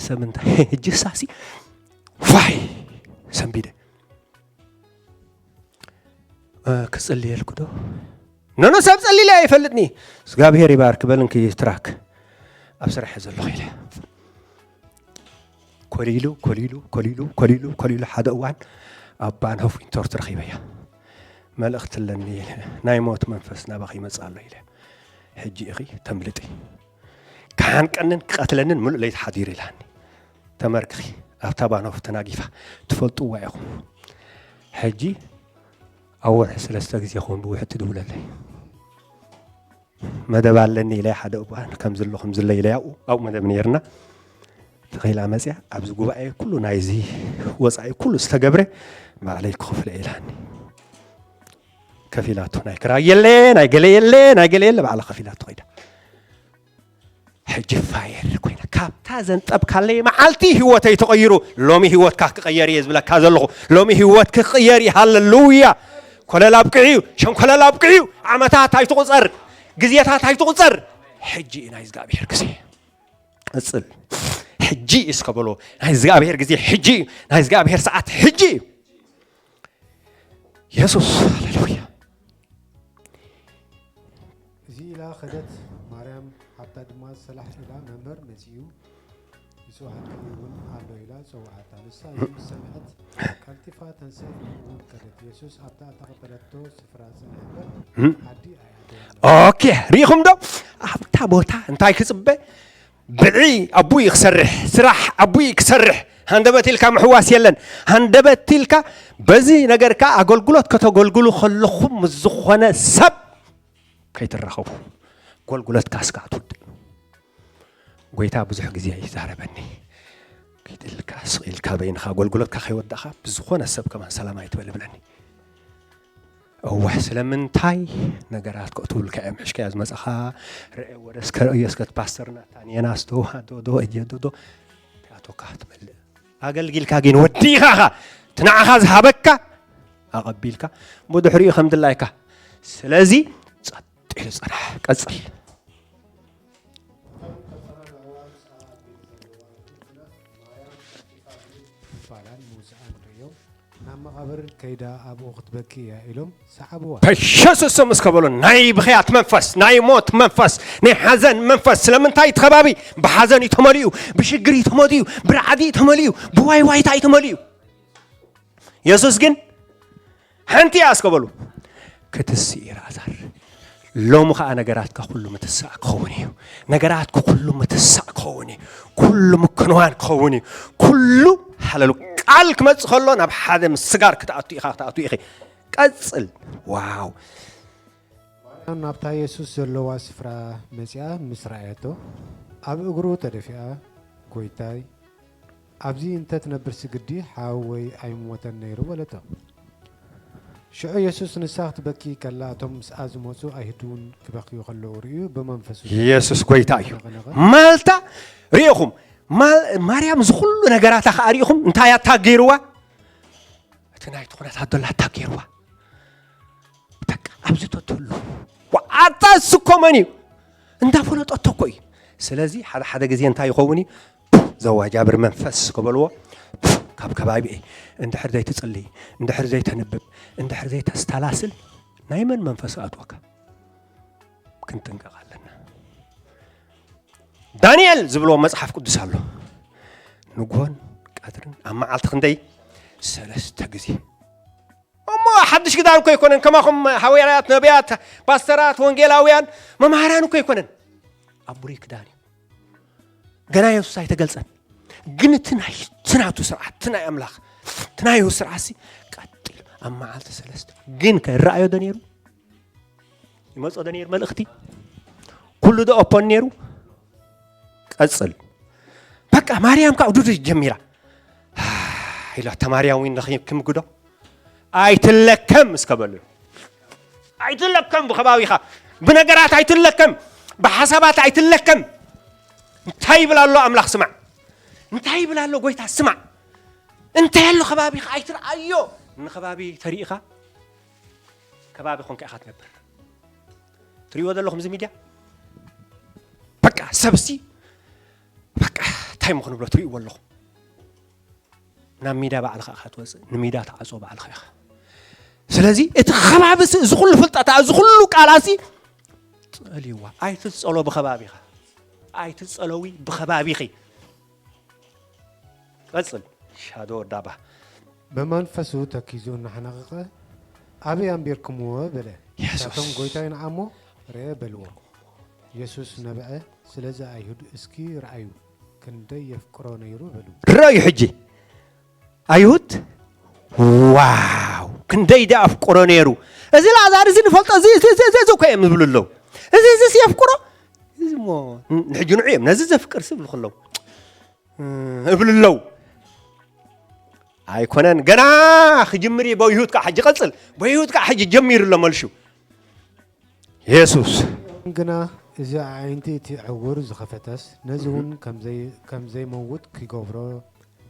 ሰብ እንታይ ሕጂ ሳሲ ፋይ ሰንቢደ ክጽልየልኩ ዶ ኖኖ ሰብ ጸሊለ ኣይፈልጥኒ እግዚኣብሔር ይባርክ በልንኪ ትራክ ኣብ ስራሕ ዘለኹ ኢለ ኮሊሉ ኮሊሉ ኮሊሉ ኮሊሉ ኮሊሉ ሓደ እዋን ኣብ ባንሆፍ ኢንተርት ረኺበያ መልእኽቲ ኣለኒ ናይ ሞት መንፈስ ናባኺ ይመጽእ ኣሎ ኢለ ሕጂ ኢኺ ተምልጢ ክሓንቀንን ክቐትለንን ምሉእ ለይቲ ሓዲሩ ኢላኒ ተመርክኺ ኣብታ ባኖፍ ተናጊፋ ትፈልጥዋ ኢኹም ሕጂ ኣብ ወርሒ ሰለስተ ግዜ ኹን ብውሕድ ትድውለለይ መደብ ኣለኒ ኢለ ሓደ እዋን ከምዚ ኣሎ ከምዚ ኣሎ ኢለ ኣብኡ ኣብኡ መደብ ነይርና። ተኸይላ መፅያ ኣብዚ ጉባኤ ኩሉ ናይዚ ወፃኢ ኩሉ ዝተገብረ ባዕለይ ክኽፍለ ኢላኒ። ከፊላቶ ናይ ክራይ የለ ናይ ገለ የለ ናይ ገለ የለ ባዕላ ከፊላቶ ኸይዳ። ሕጂ ፋየር ኮይና ካብታ ዘንጠብካለይ መዓልቲ ህይወተይ ተቐይሩ። ሎሚ ህይወትካ ክቐየር እየ ዝብለካ ዘለኹ። ሎሚ ህይወት ክቕየር እዩ። ሃለሉያ። ኮለል ኣብቅዕ እዩ። ሸንኮለል ኣብቅዕ እዩ። ዓመታት ኣይትቑፀር፣ ግዜታት ኣይትቑፀር። ሕጂ እዩ ናይ እግዚኣብሔር ግዜ። ቅፅል። ሕጂ እዩ እስከ በሎ። ናይ እግዚኣብሔር ግዜ ሕጂ እዩ። ናይ እግዚኣብሔር ሰዓት ሕጂ እዩ። የሱስ። ሃሌሉያ። እዚ ኢላ ኸደት። ማርያም ሓብታ ድማ ሰላሕ ኢላ፣ መምህር መጺኡ ይጽውዓካ እውን ኣሎ ኢላ ጸውዓታ። ንሳ እዚ ምስ ሰምዐት ቀልጢፋ ተንሰት፣ ንዕኡ እውን ከደት። የሱስ ኣብታ እተቐበለቶ ስፍራ ጸንሐ እምበር ዓዲ ኣየኣተወን። ኦኬ፣ ርኢኹም ዶ ኣብታ ቦታ እንታይ ክጽበ? ብልዒ ኣቡኡ ክሰርሕ፣ ስራሕ ኣቡኡ ክሰርሕ። ሃንደበት ኢልካ ምሕዋስ የለን። ሃንደበት ኢልካ በዚ ነገርካ ኣገልግሎት ከተገልግሉ ከለኹም ምስ ዝኾነ ሰብ ከይትራኸቡ። ጎልጉለትካ እስካ ትውድእ። ጎይታ ብዙሕ ግዜ ይዛረበኒ። ከይትልካ ስቕ ኢልካ በይንኻ ጎልጉለትካ ከይወዳእኻ ብዝኾነ ሰብ ከማን ሰላም ኣይትበል ይብለኒ። እወ ስለምንታይ ነገራት ከእትውልካ እዮም ሕሽከያ ዝመጻኻ። ረኤ ወደ እስከ ረእዮ እስከ ፓስተር ናታንየና ስቶ ዶ ዶ እየ ዶ ዶ ፒያቶካ ትመልእ ኣገልጊልካ ግን ወዲኻ ኢኻ ትናዕኻ ዝሃበካ ኣቐቢልካ ብድሕሪኡ ከም ድላይካ። ስለዚ ጸጥ ኢሉ ጸናሕ ቀጽል። ባላን ምውፅኣን ርእዮም ናብ መቓብር ከይዳ ኣብኡ ክትበኪ እያ ኢሎም ሰዓብዋ። ተሸስሶም እስከ በሎ ናይ ብኽያት መንፈስ፣ ናይ ሞት መንፈስ፣ ናይ ሓዘን መንፈስ። ስለምንታይ እቲ ከባቢ ብሓዘን እዩ ተመሊኡ፣ ብሽግር እዩ ተመሊኡ፣ ብራዕዲ እዩ ተመሊኡ፣ ብዋይ ዋይታ እዩ ተመሊኡ። የሱስ ግን ሓንቲ እያ እስከ በሉ ክትስእ እዩ ላዛር። ሎሚ ከዓ ነገራትካ ኩሉ ምትሳእ ክኸውን እዩ። ነገራትኩ ኩሉ ምትሳእ ክኸውን እዩ። ኩሉ ምክንዋን ክኸውን እዩ። ኩሉ ሃለሉ ቃል ክመጽእ ከሎ ናብ ሓደ ምስጋር ክትኣቱ ኢኻ ክትኣቱ ኢኺ። ቀጽል። ዋው። ማርያም ናብታ የሱስ ዘለዋ ስፍራ መጺኣ ምስ ረኣየቶ ኣብ እግሩ ተደፊኣ፣ ጎይታይ፣ ኣብዚ እንተ ትነብርሲ ግዲ ሓወይ ኣይምሞተን ነይሩ በለቶ። ሽዑ የሱስ ንሳ ክትበኪ ከላ እቶም ምስኣ ዝመጹ ኣይሁድ እውን ክበኽዩ ከለዉ ርእዩ ብመንፈሱ የሱስ ጎይታ እዩ። ተነቐነቐ። ማልታ ርኢኹም ማል- ማርያም ዝኹሉ ነገራታ ከኣ ርኢኹም እንታይ ኣታ ገይርዋ እቲ ናይቲ ኩነታት ዘሎ ኣታ ገይርዋ በቃ ኣብዚ ተትህሉ ዋዓጣ ስኮመን እዩ እንዳፈለጠቶ እኮ እዩ። ስለዚ ሓደ ሓደ ግዜ እንታይ ይኸውን እዩ ዘዋጃብር መንፈስ ክበልዎ ካብ ከባቢ እንድሕር ዘይትፅሊ እንድሕር ዘይተንብብ እንድሕር ዘይተስተላስል ናይ መን መንፈስ ኣትወካ ክንጥንቀቕ ኣለና። ዳንኤል ዝብሎ መፅሓፍ ቅዱስ ኣሎ ንጎን ቀትርን ኣብ መዓልቲ ክንደይ ሰለስተ ግዜ እሞ ሓድሽ ክዳን እኮ ኣይኮነን ከማኹም ሃዋርያት ነቢያት ፓስተራት ወንጌላውያን መምሃራን እኮ ኣይኮነን ኣብ ብሩይ ክዳን እዩ። ገና የሱስ ኣይተገልጸን ግን እቲ ናይ እቲ ናቱ ስርዓት እቲ ናይ ኣምላኽ እቲ ናይ ስርዓት ሲ ቀጢሉ ኣብ መዓልቲ ሰለስተ ግን ከይረኣዮ ዶ ነይሩ ይመጾ ዶ ነይሩ መልእኽቲ ኩሉ ዶ ኦፖን ነይሩ ቀጽል በቃ ማርያም ካብ ዱዱ ጀሚራ ኢላ ተማርያም ዊን ለኺ ክምግዶ ኣይትለከም እስከ በሉ ኣይትለከም ብኸባቢኻ ብነገራት ኣይትለከም ብሓሳባት ኣይትለከም እንታይ ይብል ኣሎ ኣምላኽ ስማዕ እንታይ ይብል ኣሎ ጎይታ ስማዕ እንታይ ኣሎ ከባቢኻ ኣይትርኣዮ ንኸባቢ ተሪኢኻ ከባቢ ኮንካ ኢኻ ትነብር ትሪእዎ ዘለኹም እዚ ሚድያ በቃ ሰብሲ በቃ እንታይ ምኽንብሎ ትሪእዎ ኣለኹም ናብ ሚዳ ባዕልኻ ኢኻ ትወፅእ ንሚዳ ተዓፅኦ ባዕልኻ ኢኻ ስለዚ እቲ ከባቢ እዚ ኩሉ ፍልጠታ እዚ ኩሉ ቃላሲ ፀልይዋ ኣይትፀሎ ብከባቢኻ ኣይትፀለዊ ብከባቢኺ ቀፅል ሻዶ ዳባ ብመንፈሱ ተኪዙ እናሓነቐቐ ኣበይ ኣንቢርኩምዎ በለ። ንሳቶም ጎይታይ ንዓሞ ርኤ በልዎ። የሱስ ነብዐ፣ ስለዚ ኣይሁድ እስኪ ርኣዩ ክንደይ የፍቅሮ ነይሩ በሉ። ርኣዩ ሕጂ ኣይሁድ ዋው ክንደይ ደኣ ኣፍቅሮ ነይሩ። እዚ ላዛር እዚ ንፈልጦ እዚ እዚ እዚ እዚ እኮ እዮም ዝብሉ ኣለዉ። እዚ፣ እዚስ የፍቅሮ? እዚ እሞ ንሕጂ ንዑ እዮም ነዚ ዘፍቅር ስብ ዝብሉ ከለዉ፣ እ፣ እብሉ ኣለዉ። ኣይኮነን፣ ገና ክጅምር እዩ። በይሁት ከዓ ሕጂ ቀጽል። በይሁት ከዓ ሕጂ ጀሚሩ ኣሎ መልሹ። የሱስ። ግና እዚ ኣዒንቲ እቲ ዕዉር ዝኸፈተስ፣ ነዚ እውን ከም ዘይ-፣ ከም ዘይመውት ክገብሮ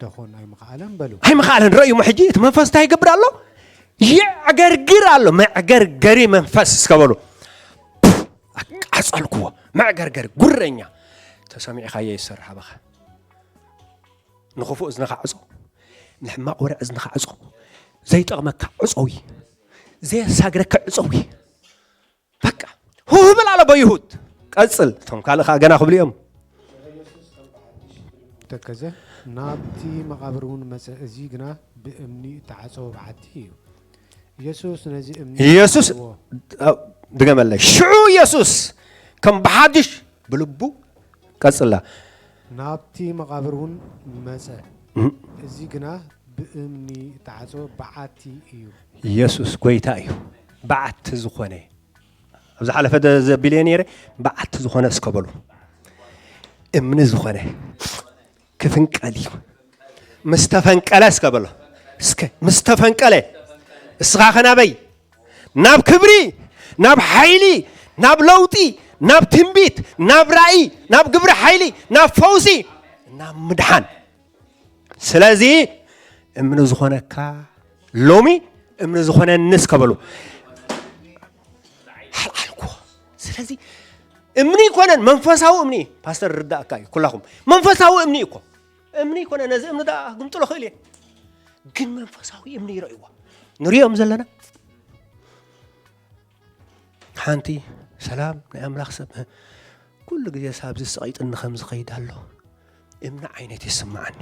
ደኾን ኣይምኸኣለን በሉ። ኣይምኸኣለን። ረእዩ እሞ ሕጂ እቲ መንፈስ እንታይ ይገብር ኣሎ? የዕገርግር ኣሎ። መዕገርገሪ መንፈስ እስከ በሉ። ኣቃጸልክዎ። መዕገርገሪ ጉረኛ። ተሰሚዕካዮ ይሰርሕ ኣባኻ። ንኽፉእ እዝንኻ ዕጾ። ንሕማቕ ወረ እዝንኻ ዕጾ። ዘይጠቕመካ ዕጾዊ። ዘየሳግረካ ዕጾዊ። በቃ። ሁህ ብል ኣሎ በይሁት። ቀጽል። እቶም ካልእ ኸኣ ገና ክብሉ እዮም። ተከዘ፣ ናብቲ መቓብር እውን መጸ። እዚ ግና ብእምኒ እተዓጸወ በዓቲ እዩ። ኢየሱስ ነዚ እምኒ የሱስ፣ ኣዎ። ድገመለይ። ሽዑ ኢየሱስ ከም ብሓድሽ ብልቡ ቀጽላ። ናብቲ መቓብር እውን መጸ። እም። እዚ ግና ብእምኒ እተዓጸወ በዓቲ እዩ። ኢየሱስ ጐይታ እዩ። በዓቲ ዝኾነ። ኣብ ዝሓለፈ ደ-፣ ዘቢለ ነይረ፣ በዓቲ ዝኾነ እስከ በሉ። እምኒ ዝኾነ ክፍንቀል እዩ። ምስ ተፈንቀለ እስከ በሎ። እስከ ምስ ተፈንቀለ። እስኻ ከ ናበይ? ናብ ክብሪ፣ ናብ ሓይሊ፣ ናብ ለውጢ፣ ናብ ትንቢት፣ ናብ ራእይ፣ ናብ ግብሪ ሓይሊ፣ ናብ ፈውሲ፣ ናብ ምድሓን። ስለዚ እምኒ ዝኾነካ ሎሚ እምኒ ዝኾነኒ እስከ በሉ። ኣልዓልኩዎ። ስለዚ እምኒ ይኮነን፣ መንፈሳዊ እምኒ። ፓስተር ርዳእካ እዩ፣ ኩላኹም መንፈሳዊ እምኒ እኮ። እምኒ ይኮነ፣ ነዚ እምኒ ደኣ ግምጥሎ ክእል እየ። ግን መንፈሳዊ እምኒ ይረእይዎ። ንሪኦም ዘለና ሓንቲ ሰላም ናይ ኣምላኽ ሰብ ኩሉ ግዜ ሳብ ዝስቐይጥኒ ከም ዝኸይድ ኣሎ። እምኒ ዓይነት ይስምዓኒ።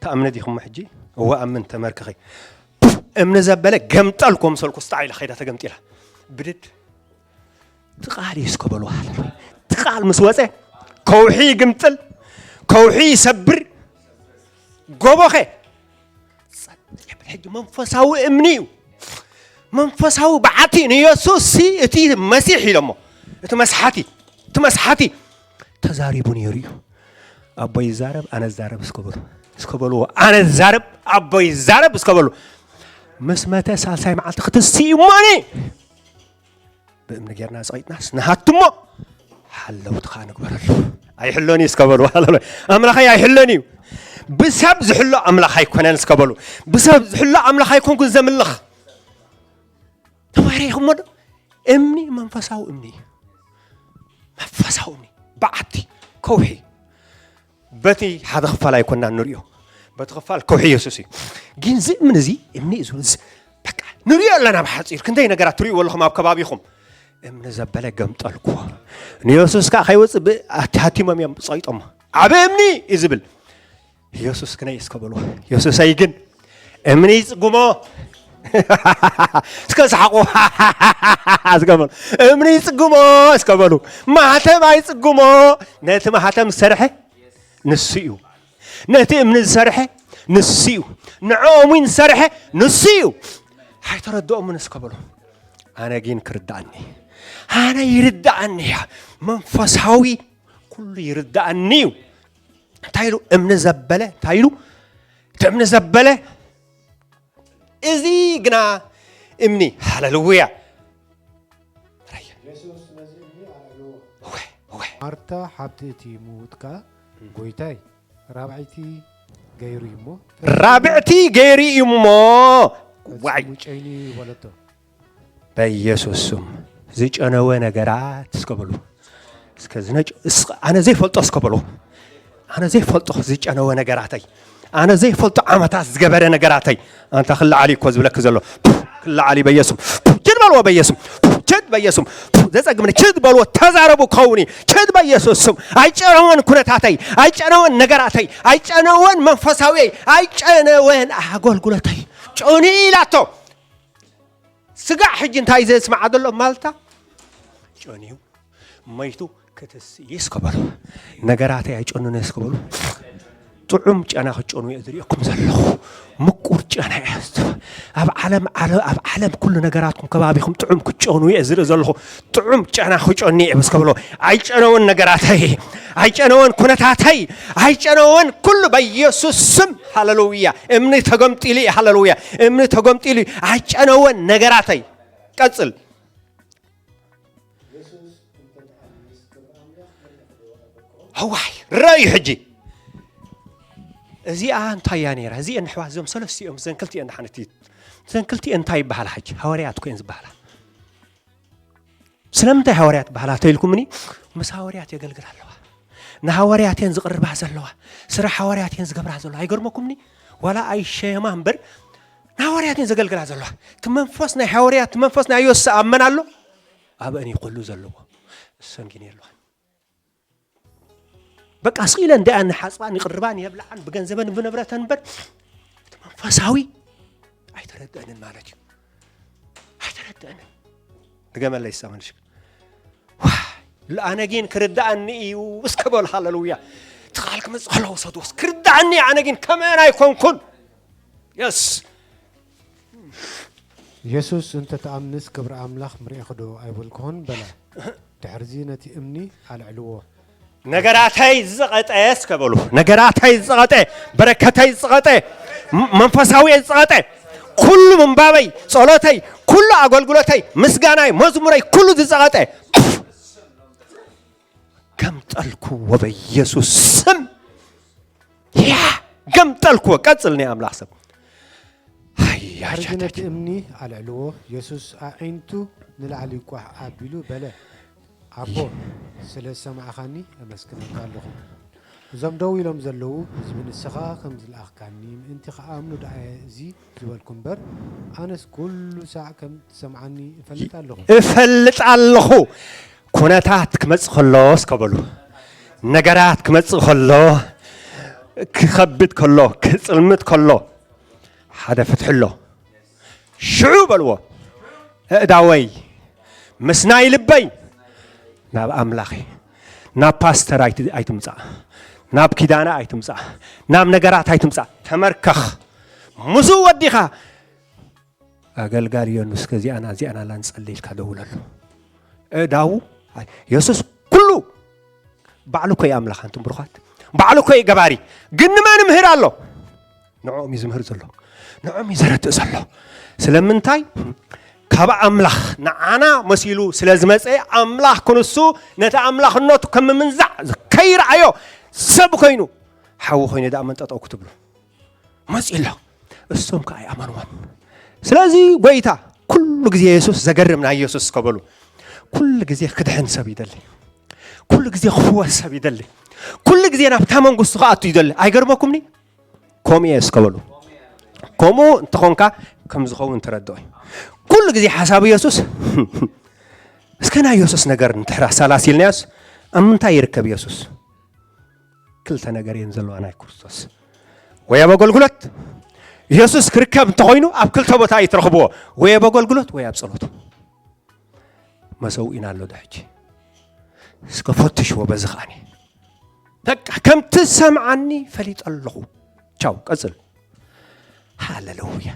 ተኣምነ ዲኹም ሕጂ? እወ ኣምን ተመርክኺ። እምኒ ዘበለ ገምጠልኩ መሰልኩ፣ ስጣዕ ኢላ ኸይዳ ተገምጢላ። ብድድ። እቲ ቃል እዩ እስከ በሉ። ሃለሉያ። እቲ ቃል ምስ ወፀ ከውሒ ይግምጥል፣ ከውሒ ይሰብር። ጎቦኸ ጸጥ ይብል። ሕጂ መንፈሳዊ እምኒ እዩ። መንፈሳዊ በዓቲ ንየሱስ ሲ እቲ መሲሕ ኢሎሞ። እቲ መስሓቲ፣ እቲ መስሓቲ ተዛሪቡ ነይሩ እዩ። ኣቦ ይዛረብ፣ ኣነ ዛረብ እስከ በሉ። እስከ በልዎ፣ ኣነ ዛረብ፣ ኣቦ ይዛረብ እስከ በሉ። ምስ መተ ሳልሳይ መዓልቲ ክትስእ እዩ እሞኒ። ብእምኒ ጌርና ጸቒጥናስ ንሃትሞ ሓለውቲ ኸኣ ንግበረሉ። ኣይሕሎን እዩ እስከ በሉ። ሃሌሉያ። ኣምላኸይ ኣይሕሎን እዩ። ብሰብ ዝሕሎ ኣምላኽ ኣይኮነን እስከ በሉ። ብሰብ ዝሕሎ ኣምላኽ ኣይኮንኩን ዘምልኽ። ተማሂረ ኢኹሞ ዶ? እምኒ መንፈሳዊ እምኒ እዩ። መንፈሳዊ እምኒ። በዓቲ፣ ከውሒ። በቲ ሓደ ክፋል ኣይኮናን ንሪኦ። በቲ ክፋል ከውሒ የሱስ እዩ። ግን እዚ እምኒ እዚ፣ እምኒ እዩ ዝብል እዚ፣ በቃ፣ ንሪኦ ኣለና ብሓጺር። ክንደይ ነገራት ትሪእዎ ኣለኹም ኣብ ከባቢኹም። እምኒ ዘበለ ገምጠልኩዎ። ንየሱስ ከኣ ከይወጽእ ብ-፣ ኣቲ-፣ ሃቲሞም እዮም ጸይጦሞ። ዓቢ እምኒ እዩ ዝብል። የሱስ ግነ እስከ በልዎ። የሱሰይ ግን እምኒ ይጽግሞ። እስከ ሰሓቑ። እስከ በሉ። እምኒ ይጽግሞ እስከ በሉ። ማህተም ኣይጽግሞ። ነቲ ማህተም ዝሰርሐ ንሱ እዩ። ነቲ እምኒ ዝሰርሐ ንሱ እዩ። ንዕኦም እውን ዝሰርሐ ንሱ እዩ። ኣይተረድኦምን እስከ በሉ። ኣነ ግን ክርዳእኒ። ኣነ ይርዳእኒ እያ። መንፈሳዊ ኩሉ ይርዳእኒ እዩ። እንታይ ኢሉ? እምኒ ዘበለ። እንታይ ኢሉ? እቲ እምኒ ዘበለ። እዚ ግና እምኒ። ሃሌሉያ። ራያ። የሱስ ነዚ እምኒ ኣልዐልዎ። እወ፣ እወ። ማርታ ሓብቲ እቲ ምዉት ከኣ፣ "ጐይታይ፣ ራብዐይቲ ገይሩ እዩ እሞ፣ ራብዕቲ ገይሩ እዩ እሞ፣ ዋይ፣ ፈጺሙ ጨይኑ እዩ" በለቶ። በኢየሱስ ስም ዝጨነወ ነገራት እስከ በሉ። እስከ ዝነጭ-፣ እስ-፣ ኣነ ዘይፈልጦ እስከ በሉ። ኣነ ዘይፈልጦ ዝጨነወ ነገራተይ፣ ኣነ ዘይፈልጦ ዓመታት ዝገበረ ነገራተይ፣ ኣንታ ክለዓል እዩ እኮ ዝብለኪ ዘሎ። ክለዓል እዩ በኢየሱስ። ችድ በልዎ በኢየሱስ። ችድ በኢየሱስ። ዘጸግምኒ ችድ በልዎ፣ ተዛረቡ ክኸውን እዩ። ችድ በኢየሱስ ስም። ኣይጨነወን ኩነታተይ፣ ኣይጨነወን ነገራተይ፣ ኣይጨነወን መንፈሳዊየይ፣ ኣይጨነወን ኣገልግሎተይ። ጨኒ ኢላቶ። ስጋዕ ሕጂ እንታይ ዘስምዓ ዘሎ ማልታ? ጨንዩ፣ መይቱ ክትስእ እስከ በሉ። ነገራተይ ኣይጨኑን እስከ በሉ። ጥዑም ጨና ክትጨኑ እየ ዝርእየኩም ዘለኹ። ምቁር ጨና እየ ዝትፍ-፣ ኣብ ዓለም፣ ዓለ-፣ ኣብ ዓለም ኩሉ ነገራትኩም ከባቢኹም ጥዑም ክትጨኑ እየ ዝርኢ ዘለኹ። ጥዑም ጨና ክጨኑ እየ ምስ ከብሎ፣ ኣይጨነወን ነገራተይ፣ ኣይጨነወን ኩነታተይ፣ ኣይጨነወን ኩሉ በኢየሱስ ስም። ሃሌሉያ። እምኒ ተገምጢሉ እዩ። ሃሌሉያ። እምኒ ተገምጢሉ እዩ። ኣይጨነወን ነገራተይ። ቀጽል። እዋይ፣ ረእዩ ሕጂ። እዚኣ እንታይ እያ ነይራ? እዚአን ኣሕዋት፣ እዞም ሰለስቲኦም፣ እዘን ክልቲኤን ደሓን እቲ፣ እዘን ክልቲኤን እንታይ ይበሃላ ሕጂ? ሃዋርያት እኮ እየን ዝበሃላ። ስለምንታይ ሃዋርያት ይበሃላ ተይልኩምኒ? ምስ ሃዋርያት የገልግላ ኣለዋ። ንሃዋርያት እየን ዝቕርባ ዘለዋ። ስራሕ ሃዋርያት እየን ዝገብራ ዘለዋ። ኣይገርመኩምኒ? ዋላ ኣይሸየማ እምበር፣ ንሃዋርያት እየን ዘገልግላ ዘለዋ። እቲ መንፈስ ናይ ሃዋርያት፣ እቲ መንፈስ ናይ ኢየሱስ ኣብ መን ኣሎ? ኣብአን እዩ ኩሉ ዘለዎ። እሰን ግን የለዋን። በቃ ስቕ ኢለን እንዲኣን ይሓጽባን ይቕርባን የብልዓን ብገንዘበን ብንብረተን እምበር፣ እቲ መንፈሳዊ ኣይተረድአንን ማለት እዩ። ኣይተረድአንን። ድገመለይ እሳ መልሽ። ዋይ፣ ኣነ ግን ክርድኣኒ እዩ እስከ በሉ። ሃሌሉያ። እቲ ቃል ክመጽእ ከሎ ውሰድዎስ ክርድኣኒ እዩ። ኣነ ግን ከመን ኣይኮንኩን። የስ። የሱስ፣ እንተ ትኣምንስ ክብሪ ኣምላኽ ምርኢኽዶ ኣይበልኩኹን? በለ። ድሕርዚ ነቲ እምኒ ኣልዕልዎ። ነገራተይ ዝጸቐጠ እስከ በሉ። ነገራተይ ዝጸቐጠ፣ በረከተይ ዝጸቐጠ፣ ም-፣ መንፈሳዊ ዝጸቐጠ፣ ኩሉ ምንባበይ፣ ጸሎተይ፣ ኩሉ ኣገልግሎተይ፣ ምስጋናይ፣ መዝሙረይ፣ ኩሉ ዝጸቐጠ ገምጠልኩዎ በኢየሱስ ስም። ያ ገምጠልኩዎ። ቀጽል ናይ ኣምላኽ ሰብ። ሃያ ድሕርዚ ነቲ ጃጃጃ። እምኒ ኣልዕልዎ። የሱስ ኣዒንቱ ንላዕሊ ቋሕ ኣቢሉ በለ፣ ኣቦ፣ ስለ ዝሰማዕኻኒ ኣመስግነካ ኣለኹ። እዞም ደው ኢሎም ዘለዉ ህዝቢ ንስኻ ከም ዝለኣኽካኒ ምእንቲ ክኣምኑ ደኣ እየ እዚ ዝበልኩ እምበር፣ ኣነስ ኩሉ ሳዕ ከም ትሰምዓኒ እፈልጥ ኣለኹ። እፈልጥ ኣለኹ። ኩነታት ክመጽእ ከሎ እስከ በሉ። ነገራት ክመጽእ ከሎ፣ ክኸብድ ከሎ፣ ክጽልምት ከሎ፣ ሓደ ፍትሒ ኣሎ። ሽዑ በልዎ፣ ኣእዳወይ ምስ ናይ ልበይ ናብ ኣምላኸይ፣ ናብ ፓስተር ኣይቲ-፣ ኣይትምጻእ፣ ናብ ኪዳና ኣይትምጻእ፣ ናብ ነገራት ኣይትምጻእ። ተመርከኽ፣ ምስኡ ወዲኻ ኣገልጋሊ ዮኑስ ከዚኣና እዚኣና ላንጸሊ ኢልካ ደውለሉ። ኣእዳዉ፣ ኣይ፣ የሱስ ኩሉ ባዕሉ እኮ እዩ ኣምላኽ፣ ኣንቱም ብሩኻት። ባዕሉ እኮ እዩ ገባሪ። ግን ንመን ይምህር ኣሎ? ንዕኦም እዩ ዝምህር ዘሎ። ንዕኦም እዩ ዘረድእ ዘሎ። ስለምንታይ? ካብ ኣምላኽ ንዓና መሲሉ ስለ ዝመጸ፣ ኣምላኽ ክንሱ ነቲ ኣምላኽነቱ ከም ምምንዛዕ ከይረኣዮ ሰብ ኮይኑ፣ ሓዊ ኮይኑ ደኣ መንጠጠው ክትብሉ መጺኡ ኣሎ። እሶም ከኣ ኣይኣመንዎን። ስለዚ ጎይታ ኩሉ ግዜ የሱስ ዘገርም ናይ የሱስ ከበሉ ኩሉ ግዜ ክድሕን ሰብ ይደሊ። ኩሉ ግዜ ክፍወስ ሰብ ይደሊ። ኩሉ ግዜ ናብታ መንግስቱ ክኣቱ ይደሊ። ኣይገርመኩምኒ? ከምኡ እየ እስከ በሉ። ከምኡ እንተኾንካ ከም ዝኸውን ተረድኦ። ኩሉ ግዜ ሓሳብ የሱስ እስከ ናይ የሱስ ነገር እንድሕር ኣሰላሲልናዮስ ኣብ ምንታይ ይርከብ የሱስ? ክልተ ነገር እየን ዘለዋ ናይ ክርስቶስ። ወይ ኣብ ኣገልግሎት የሱስ ክርከብ እንተኾይኑ ኣብ ክልተ ቦታ እዩ ትረኽብዎ። ወይ ኣብ ኣገልግሎት ወይ ኣብ ጸሎት። መሰውኢና ኣሎ ዶ ሕጂ? እስከ ፈትሽዎ በዚ ከኣኒ። በቃ ከምቲ ዝሰምዓኒ ፈሊጠ ኣለኹ። ቻው፣ ቀጽል። ሃሌሉያ።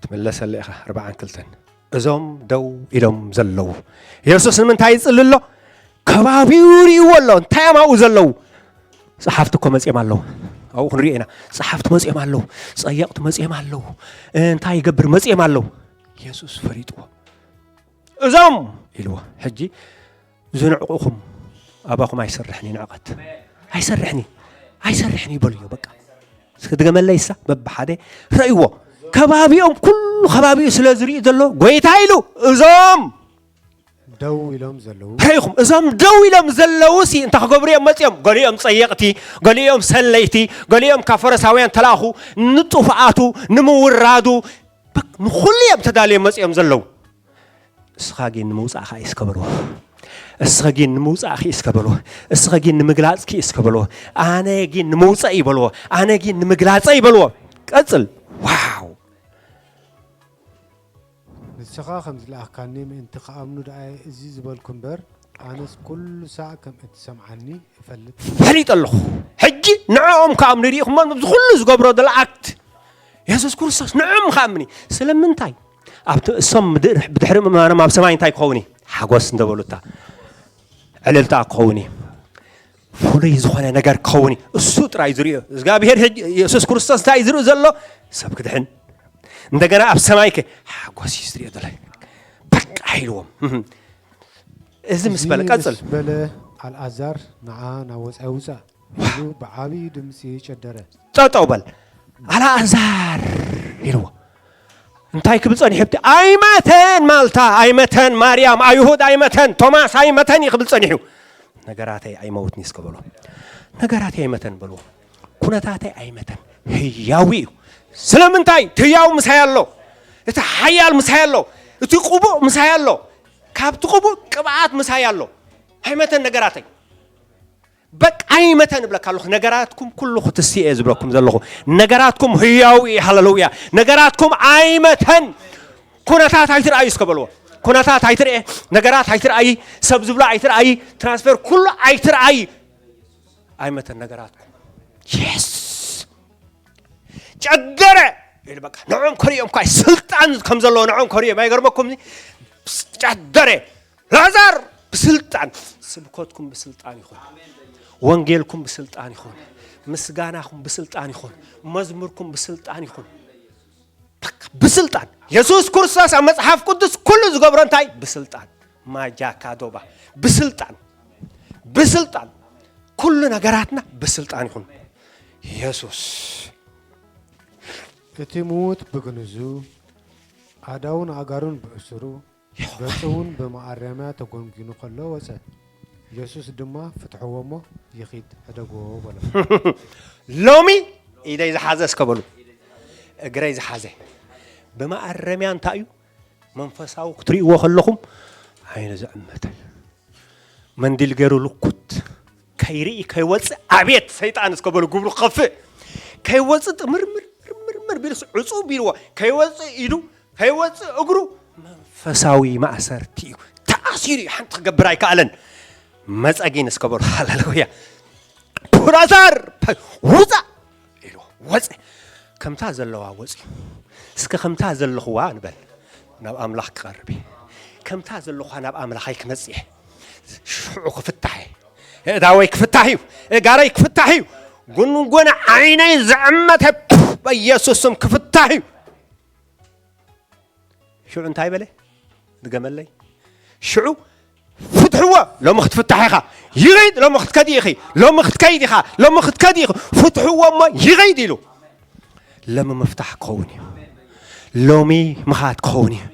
ትምለሰሉ ኢኻ። ኣርባዓን ክልተን። እዞም ደው ኢሎም ዘለዉ። የሱስ ንምንታይ ይጽሊ ኣሎ? ከባቢኡ ይርእይዎ ኣሎ። እንታይ እዮም ኣብኡ ዘለዉ? ጸሓፍቲ እኮ መጺኦም ኣለዉ። ኣብኡ ክንሪኦ ኢና። ጸሓፍቲ መጺኦም ኣለዉ። ጸየቕቲ መጺኦም ኣለዉ። እንታይ ይገብር መጺኦም ኣለዉ። የሱስ ፈሊጥዎ። እዞም ኢልዎ። ሕጂ ዝንዕቑኹም ኣባኹም ኣይሰርሕን እዩ ንዕቐት። ኣይሰርሕን እዩ። ኣይሰርሕን እዩ በልዮ በቃ። እስኪ ድገመለይ እሳ በብሓደ ረእይዎ። ከባቢኦም ኩሉ ከባቢኡ ስለ ዝርኢ ዘሎ ጎይታ ኢሉ እዞም ደው ኢሎም ዘለዉ ረኢኹም እዞም ደው ኢሎም ዘለዉ ሲ እንታይ ክገብሩ እዮም መፂኦም? ገሊኦም ፀየቕቲ፣ ገሊኦም ሰለይቲ፣ ገሊኦም ካብ ፈረሳውያን ተላእኹ ንጥፍኣቱ ንምውራዱ በቃ ንኹሉ እዮም ተዳልዮም መፂኦም ዘለዉ። እስኻ ግን ንምውፃእኻ እዩ ዝከበርዎ። እስኸ ግን ንምውጻእኪ እስከ በልዎ። እስኸ ግን ንምግላጽኪ እስከ በልዎ። ኣነ ግን ንምውጻእ ይበልዎ። ኣነ ግን ንምግላጸ ይበልዎ። ቀጽል። ዋው! ንስኻ ከም ዝለኣኽካኒ ምእንቲ ክኣምኑ ደኣ እዚ ዝበልኩ እምበር፣ ኣነስ ኩሉ ሳዕ ከም እትሰምዓኒ እፈልጥ። ፈሊጠ ኣለኹ። ሕጂ ንዕኦም ክኣምኑ ርኢኹሞ፣ ኣብዚ ኩሉ ዝገብሮ ዘሎ ኣክት የሱስ ክርስቶስ ንዕኦም ክኣምኒ። ስለምንታይ? ኣብቲ እሶም ብድሕሪ ምእማኖም ኣብ ሰማይ እንታይ ክኸውን እዩ? ሓጎስ እንተበሉታ፣ ዕልልታ ክኸውን እዩ። ፍሉይ ዝኾነ ነገር ክኸውን እዩ። እሱ ጥራይ ዝርእዮ እግዚኣብሔር። ሕጂ የሱስ ክርስቶስ እንታይ ዝርኢ ዘሎ? ሰብ ክድሕን። እንደገና ኣብ ሰማይ ከ ሓጎስ እዩ ዝርእዮ ዘሎ። በቃ ኢልዎም። እዚ ምስ በለ ቀጽል። በለ ኣልኣዛር ንዓ ናብ ወጻኢ ውጻእ ኢሉ ብዓብዪ ድምፂ ጨደረ። ጠጠው በል ኣልኣዛር ኢልዎ። እንታይ ክብል ጸኒሑ? ብቲ ኣይመተን ማልታ ኣይመተን ማርያም ኣይሁድ ኣይመተን ቶማስ ኣይመተን እዩ ክብል ጸኒሑ። ነገራተይ ኣይመውትን እዩ እስከ በሎ። ነገራተይ ኣይመተን በልዎ። ኩነታተይ ኣይመተን ህያዊ እዩ። ስለምንታይ? እቲ ህያው ምሳይ ኣሎ። እቲ ሓያል ምሳይ ኣሎ። እቲ ቅቡእ ምሳይ ኣሎ። ካብቲ ቅቡእ ቅብኣት ምሳይ ኣሎ። ኣይመተን ነገራተይ። በቃ ኣይመተን እብለካ ኣለኹ። ነገራትኩም ኩሉ ክትስእ እየ ዝብለኩም ዘለኹ። ነገራትኩም ህያው እዩ። ሃለሉያ። ነገራትኩም ኣይመተን። ኩነታት ኣይትርኣዩ እስከ በልዎ። ኩነታት ኣይትርኤ፣ ነገራት ኣይትርኣይ፣ ሰብ ዝብሎ ኣይትርኣይ፣ ትራንስፌር ኩሉ ኣይትርኣይ። ኣይመተን ነገራትኩም። የስ ጨደረ ኢሉ በቃ ንዕኦም ከሪኦም ኳ ስልጣን ከም ዘለዎ ንዕኦም ከሪኦም ኣይገርመኩም? ጨደረ ላዛር ብስልጣን ስብከትኩም ብስልጣን ይኹን፣ ወንጌልኩም ብስልጣን ይኹን፣ ምስጋናኹም ብስልጣን ይኹን፣ መዝሙርኩም ብስልጣን ይኹን። በቃ ብስልጣን የሱስ ክርስቶስ ኣብ መጽሓፍ ቅዱስ ኩሉ ዝገብሮ እንታይ ብስልጣን ማጃካዶባ ብስልጣን ብስልጣን ኩሉ ነገራትና ብስልጣን ይኹን የሱስ እቲ ምዉት ብግንዙ ኣእዳውን ኣእጋሩን ብእሱሩ ገጹ እውን ብመኣረምያ ተጎንጒኑ ከሎ ወጸ። የሱስ ድማ ፍትሕዎ እሞ ይኺድ ሕደግዎ በሎ። ሎሚ ኢደይ ዝሓዘ እስከ በሉ እግረይ ዝሓዘ ብመኣረምያ እንታይ እዩ መንፈሳዊ ክትርእይዎ ከለኹም ዓይኑ ዝዕመተ መንዲል ገይሩ ልኩት ከይርኢ ከይወፅእ ኣቤት ሰይጣን እስከ በሉ ግብሩ ክኸፍእ ከይወፅእ ጥምርምር ምርምር ቢሉስ ዕፁ ቢልዎ ከይወፅእ ኢዱ ከይወፅእ እግሩ መንፈሳዊ ማእሰርቲ እዩ ተኣሲሩ እዩ ሓንቲ ክገብር ኣይከኣለን መፀጊን እስከ በሉ ሃሌሉያ ላዛር ውፃእ ኢሉ ወፀ ከምታ ዘለዋ ወፂ እስከ ከምታ ዘለኽዋ ንበል ናብ ኣምላኽ ክቐርብ ከምታ ዘለኹዋ ናብ ኣምላኸይ ክመፅእ ሽዑ ክፍታሕ እዳወይ ክፍታሕ እዩ እጋረይ ክፍታሕ እዩ ጉንጎነ ዓይነይ ዘዕመተ በኢየሱስ ስም ክፍታሕ እዩ ሽዑ እንታይ በለ ድገመለይ ሽዑ ፍትሕዎ ሎሚ ክትፍታሕ ኢኻ ይኸይድ ሎሚ ክትከዲ ኢኺ ሎሚ ክትከይድ ኢኻ ሎሚ ክትከዲ ኢኺ ፍትሕዎ እሞ ይኸይድ ኢሉ ሎሚ ምፍታሕ ክኸውን እዩ ሎሚ ምኻድ ክኸውን እዩ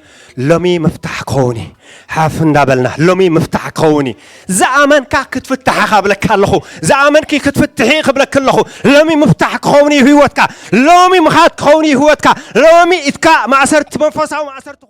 ሎሚ ምፍታሕ ክኸውን እዩ ሓፍ እንዳበልና ሎሚ ምፍታሕ ክኸውን እዩ ዝኣመንካ ክትፍታሕ ኢኻ ብለካ ኣለኹ ዝኣመንኪ ክትፍትሒ ክብለክ ኣለኹ ሎሚ ምፍታሕ ክኸውን እዩ ህይወትካ ሎሚ ምኻድ ክኸውን እዩ ህይወትካ ሎሚ ኢትካ ማእሰርቲ መንፈሳዊ ማእሰርቲ